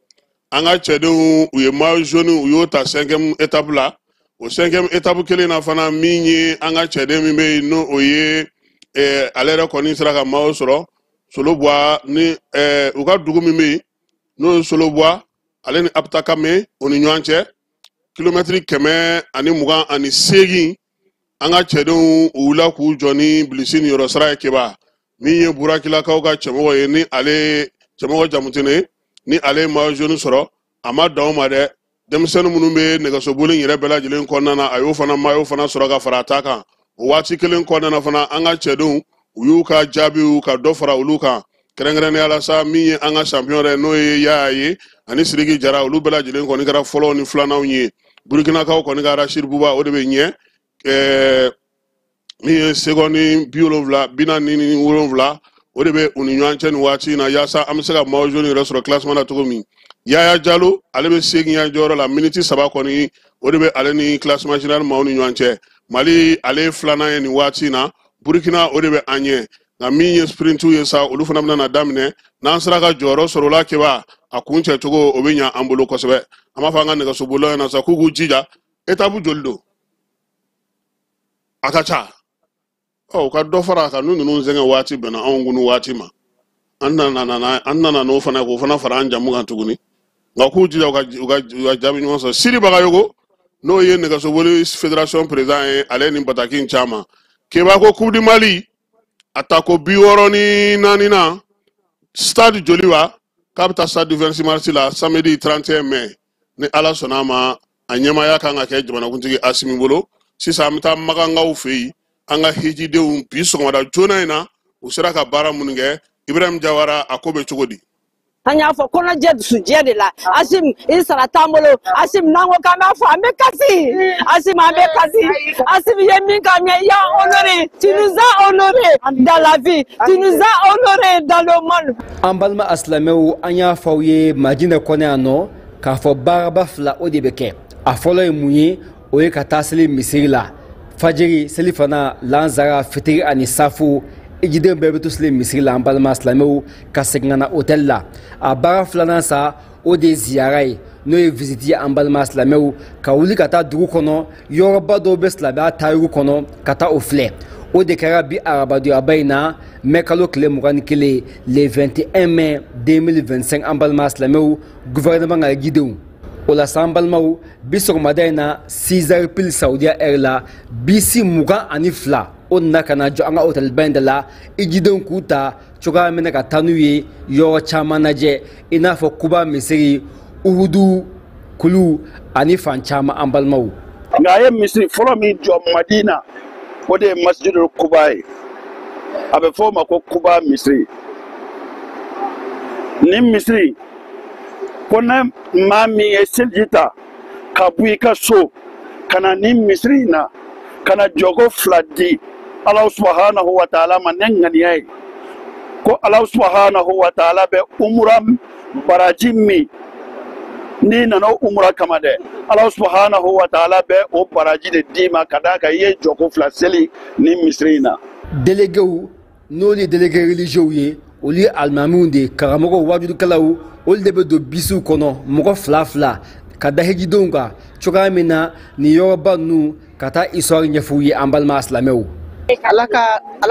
An ka cɛdenw, u ye maillot jaune u y'o ta cinquième étape la. O cinquième étape kelen na fana, min ye an ka cɛden min bɛ yen, n'o o ye ale yɛrɛ kɔni sera ka maillot sɔrɔ Solobuwa ni u ka dugu min bɛ yen, n'o ye Solobuwa, ale ni Aputakame o ni ɲɔgɔn cɛ kilomɛtiri 128, an ka cɛdenw u wulila k'u jɔ ni bilisi niyɔrɔ sara ye Keba. Min ye Burakilakaw ka cɛmɔgɔ ye, ni ale cɛmɔgɔ Jamutene, ni ale ye maillot jaune sɔrɔ, a ma dan o ma dɛ, denmisɛnnin minnu bɛ nɛgɛsoboli yɛrɛ bɛɛ lajɛlen kɔnɔna na, a y'o fana maillot fana sɔrɔ ka fara a ta kan. O waati kelen kɔnɔna na fana, an ka cɛdenw u y'u ka jaabiw ka dɔ fara olu kan, kɛrɛnkɛrɛnnenya la sa min ye an ka champion yɛrɛ, n'o ye Yaya ye ani Sidiki Jara, olu bɛɛ lajɛlen kɔni kɛra fɔlɔw ni filananw ye. Burukinakaw kɔni ka Rachid Buba, o de bɛ ɲɛ, min ye seconde 70 47, o de bɛ u ni ɲɔgɔn cɛ nin waati in na, yaasa an bɛ se ka maillot jaune yɛrɛ sɔrɔ classement na cogo min. Yaya Jalo, ale bɛ seeginya jɔyɔrɔ la, miniti 3 kɔni o de bɛ ale ni classement général maaw ni ɲɔgɔn cɛ. Mali ale ye filanan ye nin waati in na, Burukina o de bɛ an ɲɛ. Nka min ye sprintiw ye sa, olu fana bɛna na daminɛ. N'an sera ka jɔyɔrɔ sɔrɔ o la, Keba, a kun cɛ cogo o bɛ ɲa an bolo kosɛbɛ. An b'a fɔ an ka nɛgɛsobolilaw ɲɛna sa k'u k'u jija. Étape joli don? A ka ca. Ɔ, u ka dɔ fara a kan. N'u ninnu sɛgɛn waati bɛnna anw kun waati ma, an nana n'o fana k'o fana fara an jamu kan tuguni. Nka k'u jija u ka jaabi ɲuman sɔrɔ. Sidi Bagayogo, n'o ye nɛgɛsoboli fédération président ye, ale ni bataki in caman. Keba ko Coupe du Mali a tako 64 na, stade Joliba k'a bɛ taa stade du 26 mars la samedi 31 mai, ni Ala sɔnna a ma. A ɲɛmaaya kan ka kɛ jamanakuntigi Asimi bolo. Sisan an bɛ taa Makankaw fɛ yen, an ka hijidenw bi sɔgɔmada joona in na, u sera ka baara minnu kɛ. Ibrahim Jawara, a ko bɛ cogo di? An y'a fɔ kɔnɔjɛ dusujɛ de la. Asim, i sara t'an bolo. Asim, n'an ko k'an b'a fɔ, an bɛ kasi. Asim, an bɛ kasi. Asim, i ye min k'an ye, i y'a honoré. Tu nous as honoré dans la vie, tu nous as honoré dans le monde. An balima asilamɛw, an y'a fɔ aw ye Madinɛ kɔnɔ yan nɔ k'a fɔ baaraba fila o de bɛ kɛ. A fɔlɔ ye mun ye? O ye ka taa seli misiri la, fajiri seli fana, lansara, fitiri ani safo. Ijiden bɛɛ bɛ to seli misiri la, an balima silamɛw, ka segin ka na hôtel la. A baara filanan sa, o de ye ziyara ye, n'o ye visite ye, an balima silamɛw, ka wuli ka taa dugu kɔnɔ, yɔrɔba dɔw bɛ silamɛya taariku kɔnɔ, ka taa o filɛ. O de kɛra bi arabadonyaba in na, mɛ kalo tile 21, le 21 mai 2025, an balima silamɛw, gouvernement ka jidenw. O la sa, an balimaw, bi sɔgɔmada in na, 6 heures pile Saudiya heure la, bisi 22 o nana ka na jɔ an ka hôtelba in da la, ijidenw k'u ta cogoya min na ka taa n'u ye yɔrɔ caman lajɛ, i n'a fɔ Kuba misiri, Uhudu kulu ani fan caman, an balimaw. Nka a ye misiri fɔlɔ min jɔ Madina, o de ye Masjidul Kuba ye. A bɛ fɔ o ma ko Kuba misiri. Nin misiri ko ne maa min ye seliji ta ka bɔ i ka so ka na nin misiri in na, ka na jɔko fila di Ala subahanahu wa taala ma ne ŋaniya ye ko Ala subahanahu wa taala bɛ umura baraji min, n'i nana o umura kama dɛ, Ala subahanahu wa taala bɛ o baraji de d'i ma ka d'a kan i ye jɔko fila seli nin misiri in na. Déléguéw, n'olu ye délégué religieux ye, olu ye alimamiw de ye, karamɔgɔw, wajudukɛlaw, olu de bɛ don bisiw kɔnɔ mɔgɔ fila fila ka da hijidenw kan cogoya min na nin yɔrɔba ninnu, ka taa histoire ɲɛf'u ye, an balima silamɛw. Ala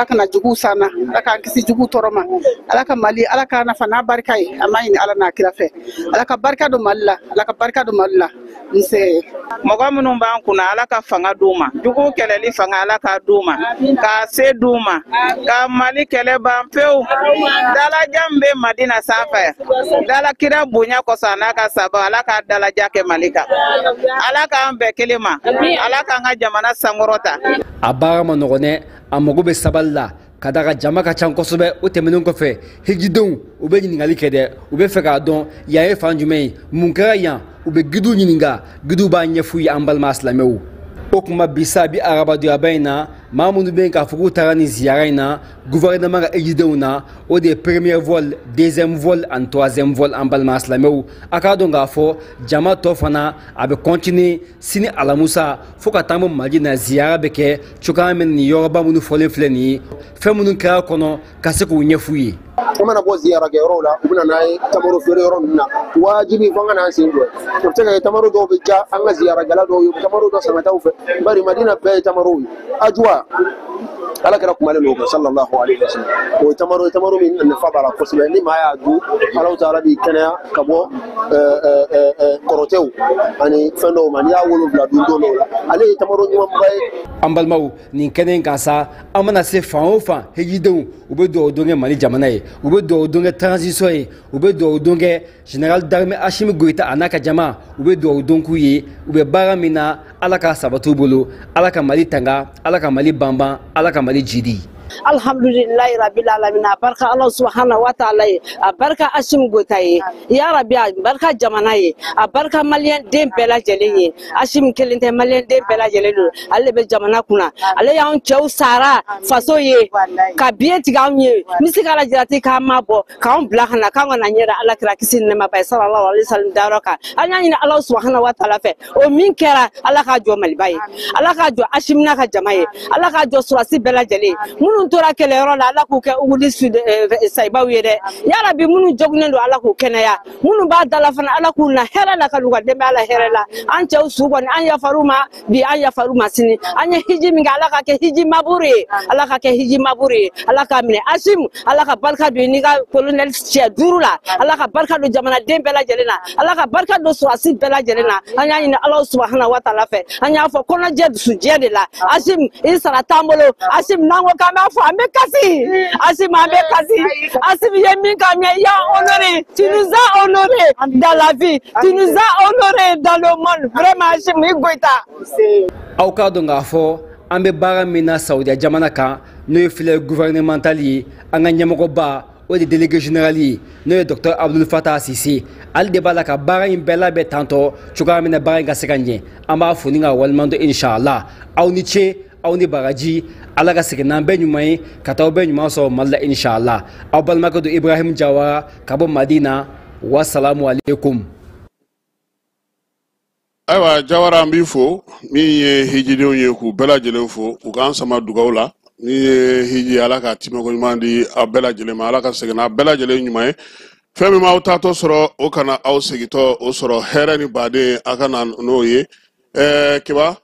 kana juguw s'an na, Ala k'an kisi juguw tɔɔrɔ ma, Ala ka Mali, Ala ka nafa n'a barika ye. An b'a ɲini Ala n'a kira fɛ, Ala ka barika don Mali la, Ala ka barika don Mali la. Nse. Mɔgɔ minnu b'an kunna, Ala ka fanga d'u ma, jugu kɛlɛli fanga, Ala k'a d'u ma, k'a se d'u ma, ka Mali kɛlɛ ban pewu. Dalaja min bɛ Madina sanfɛ, dala kira bonya kosɔn a n'a ka saba, Ala k'a dalaja kɛ Mali kan. Ala k'an bɛn kelen ma, Ala k'an ka jamana sankɔrɔta. A baara ma nɔgɔn dɛ, a mago bɛ sabali la ka da ka jama ka ca kosɛbɛ. O tɛmɛnen kɔfɛ, hijidenw, u bɛ ɲininkali kɛ dɛ, u bɛ fɛ k'a dɔn yan ye fan jumɛn ye, mun kɛra yan. U bɛ gidiw ɲininka, gidiw b'a ɲɛf'u ye, an balima silamɛw. O kuma bi sa, bi arabadonyaba in na, maa minnu bɛ yen k'a fɔ k'u taara nin ziyara in na gouvernement ka hijidenw na, o de ye premier vol, deuxième vol ani troisième vol, an balima silamɛw. A k'a dɔn k'a fɔ jama tɔ fana, a bɛ continuer sini alamusa fo ka taa bɔ Madina. Ziyara bɛ kɛ cogoya min, nin yɔrɔba minnu fɔlen filɛ nin ye, fɛn minnu kɛra kɔnɔ, ka se k'u ɲɛf'u ye. An mana bɔ ziyara kɛyɔrɔw la, u bɛ na n'a ye tamaro feere yɔrɔ ninnu na. Wajibi fo an ka n'an sen jɔ. O bɛ se ka kɛ tamaro dɔw bɛ ja an ka ziyarakɛla dɔw ye, u bɛ tamaro dɔ san ka taa u fɛ, bari Madina bɛɛ ye tamarow ye. Ajuwa, Ala kɛra kumalen don o kan, sallallahu alaihi wasallam. O ye tamaro ye, tamaro min nafa b'a la kosɛbɛ. Ni maa y'a dun, Alahu taala b'i kɛnɛya ka bɔ kɔrɔtɛw ani fɛn dɔw ma. N'i y'a 7 dun don dɔw la, ale ye tamaro ɲumanba ye. An balimaw, nin kɛnɛ in kan sa, an mana se fan o fan, hijidenw, u bɛ dugawu don kɛ Mali jamana ye, u bɛ dugawu don kɛ transition ye, u bɛ dugawu don kɛ général d'armée Assimi Goïta a n'a ka jama, u bɛ dugawu don k'u ye, u bɛ baara min na, Ala k'a sabati u bolo, Ala ka Mali tanga, Ala ka Mali banban, Ala ka Mali jidi. Alhamdulillahi rabbil alamin. A barika Ala subhanahu wa ta'ala ye, a barika Assimi Goïta ye, ya Rabbi, a barika jamana ye, a barika maliyɛn den bɛɛ lajɛlen ye. Assimi kelen tɛ, maliyɛn den bɛɛ lajɛlen don. Ale de bɛ jamana kunna, ale y'anw cɛw sara faso ye ka biye tigɛ anw ye misikala jarati k'an ma bɔ k'anw bila ka na k'an ka na ɲɛda Ala kira kisi ni nɛɛma ba ye sallallahu alaihi wasallam dayɔrɔ kan. An y'a ɲini Ala subhanahu wa ta'ala fɛ, o min kɛra, Ala k'a jɔ Maliba ye, Ala k'a jɔ Assimi n'a ka jama ye, Ala k'a jɔ surasi bɛɛ lajɛlen ye. Minnu Minnu tora kɛlɛyɔrɔ la, Ala k'u kɛ Uhudi sayibaw ye dɛ. Yarabi, minnu joginnen don, Ala k'u kɛnɛya. Minnu b'a da la fana, Ala k'u na hɛrɛ la, ka n'u ka denbaya la hɛrɛ la. An cɛw su kɔni, an yafar'u ma bi, an yafar'u ma sini. An ye hiji min kɛ, Ala ka kɛ hiji maburu ye, Ala ka kɛ hiji maburu ye, Ala k'a minɛ. Asim, Ala ka barika don i n'i ka colonel cɛ duuru la. Ala ka barika don jamanaden bɛɛ lajɛlen na. Ala ka barika don sɔrɔdasi bɛɛ lajɛlen na. An y'a ɲini Ala subahana wa taala fɛ. An y'a fɔ kɔnɔjɛ dusujɛ de la. Asim, i sara t'an bolo. Asim, n'an ko k'an b'a fɔ, an bɛ kasi. Asim, an bɛ kasi. Asim ye min k'an ye, i y'a honoré, tu nous as honoré dans la vie, tu nous as honoré dans le monde, vraiment. Asim i Goyita. Aw k'a dɔn k'a fɔ an bɛ baara min na Saudiya jamana kan, n'o ye filière gouvernementale ye, an ka ɲɛmɔgɔba, o de délégué général ye, n'o ye docteur Abdul Fatah Sise, ale de b'a la ka baara in bɛɛ labɛn tantɔ cogoya min na baara in ka se ka ɲɛ. An b'a fo ni ka waleɲuman dɔn. Inshallah, aw ni ce, aw ni baraji. Ala ka segin n'an bɛɛ ɲuman ye, ka taa aw bɛɛ ɲuman sɔrɔ Mali la, inshallah. Aw balimakɛ don, Ibrahim Jawara, ka bɔ Madina. Wasalamu aleykum. Ayiwa Jawara, an b'i fo. Min ye hijidenw ye, k'u bɛɛ lajɛlen fo, u k'an sama dugaw la. Min ye hiji, Ala ka timɛko ɲuman di aw bɛɛ lajɛlen ma. Ala ka segin n'a bɛɛ lajɛlen ɲuman ye. Fɛn min m'aw taatɔ sɔrɔ, o kana aw segintɔ o sɔrɔ. Hɛrɛ ni baden, a ka na n'o ye. Keba,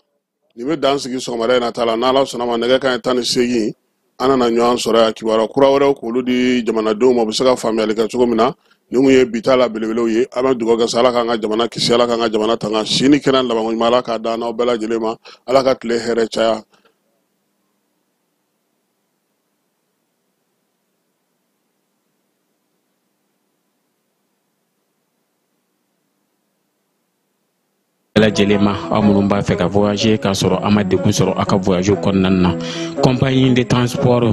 nin bɛ dan sigi sɔgɔmada in na ta la. N'Ala sɔnna ma, nɛgɛ kanɲɛ 18, an nana ɲɔgɔn sɔrɔ yan, kibaruya kura wɛrɛw k'olu di jamanadenw ma, u bɛ se ka faamuyali kɛ cogo min na. Nin kun ye bi ta la belebelew ye. An bɛ dugawu kɛ sa, Ala k'an ka jamana kisi, Ala k'an ka jamana tanga. Si ni kɛnɛ labanko ɲuman, Ala k'a d'an n'aw bɛɛ lajɛlen ma. Ala ka tile hɛrɛ caya. Lajɛlen ma, aw minnu b'a fɛ ka voyager k'a sɔrɔ a ma degun sɔrɔ aw ka voyage kɔnɔna na, compagnie de transport.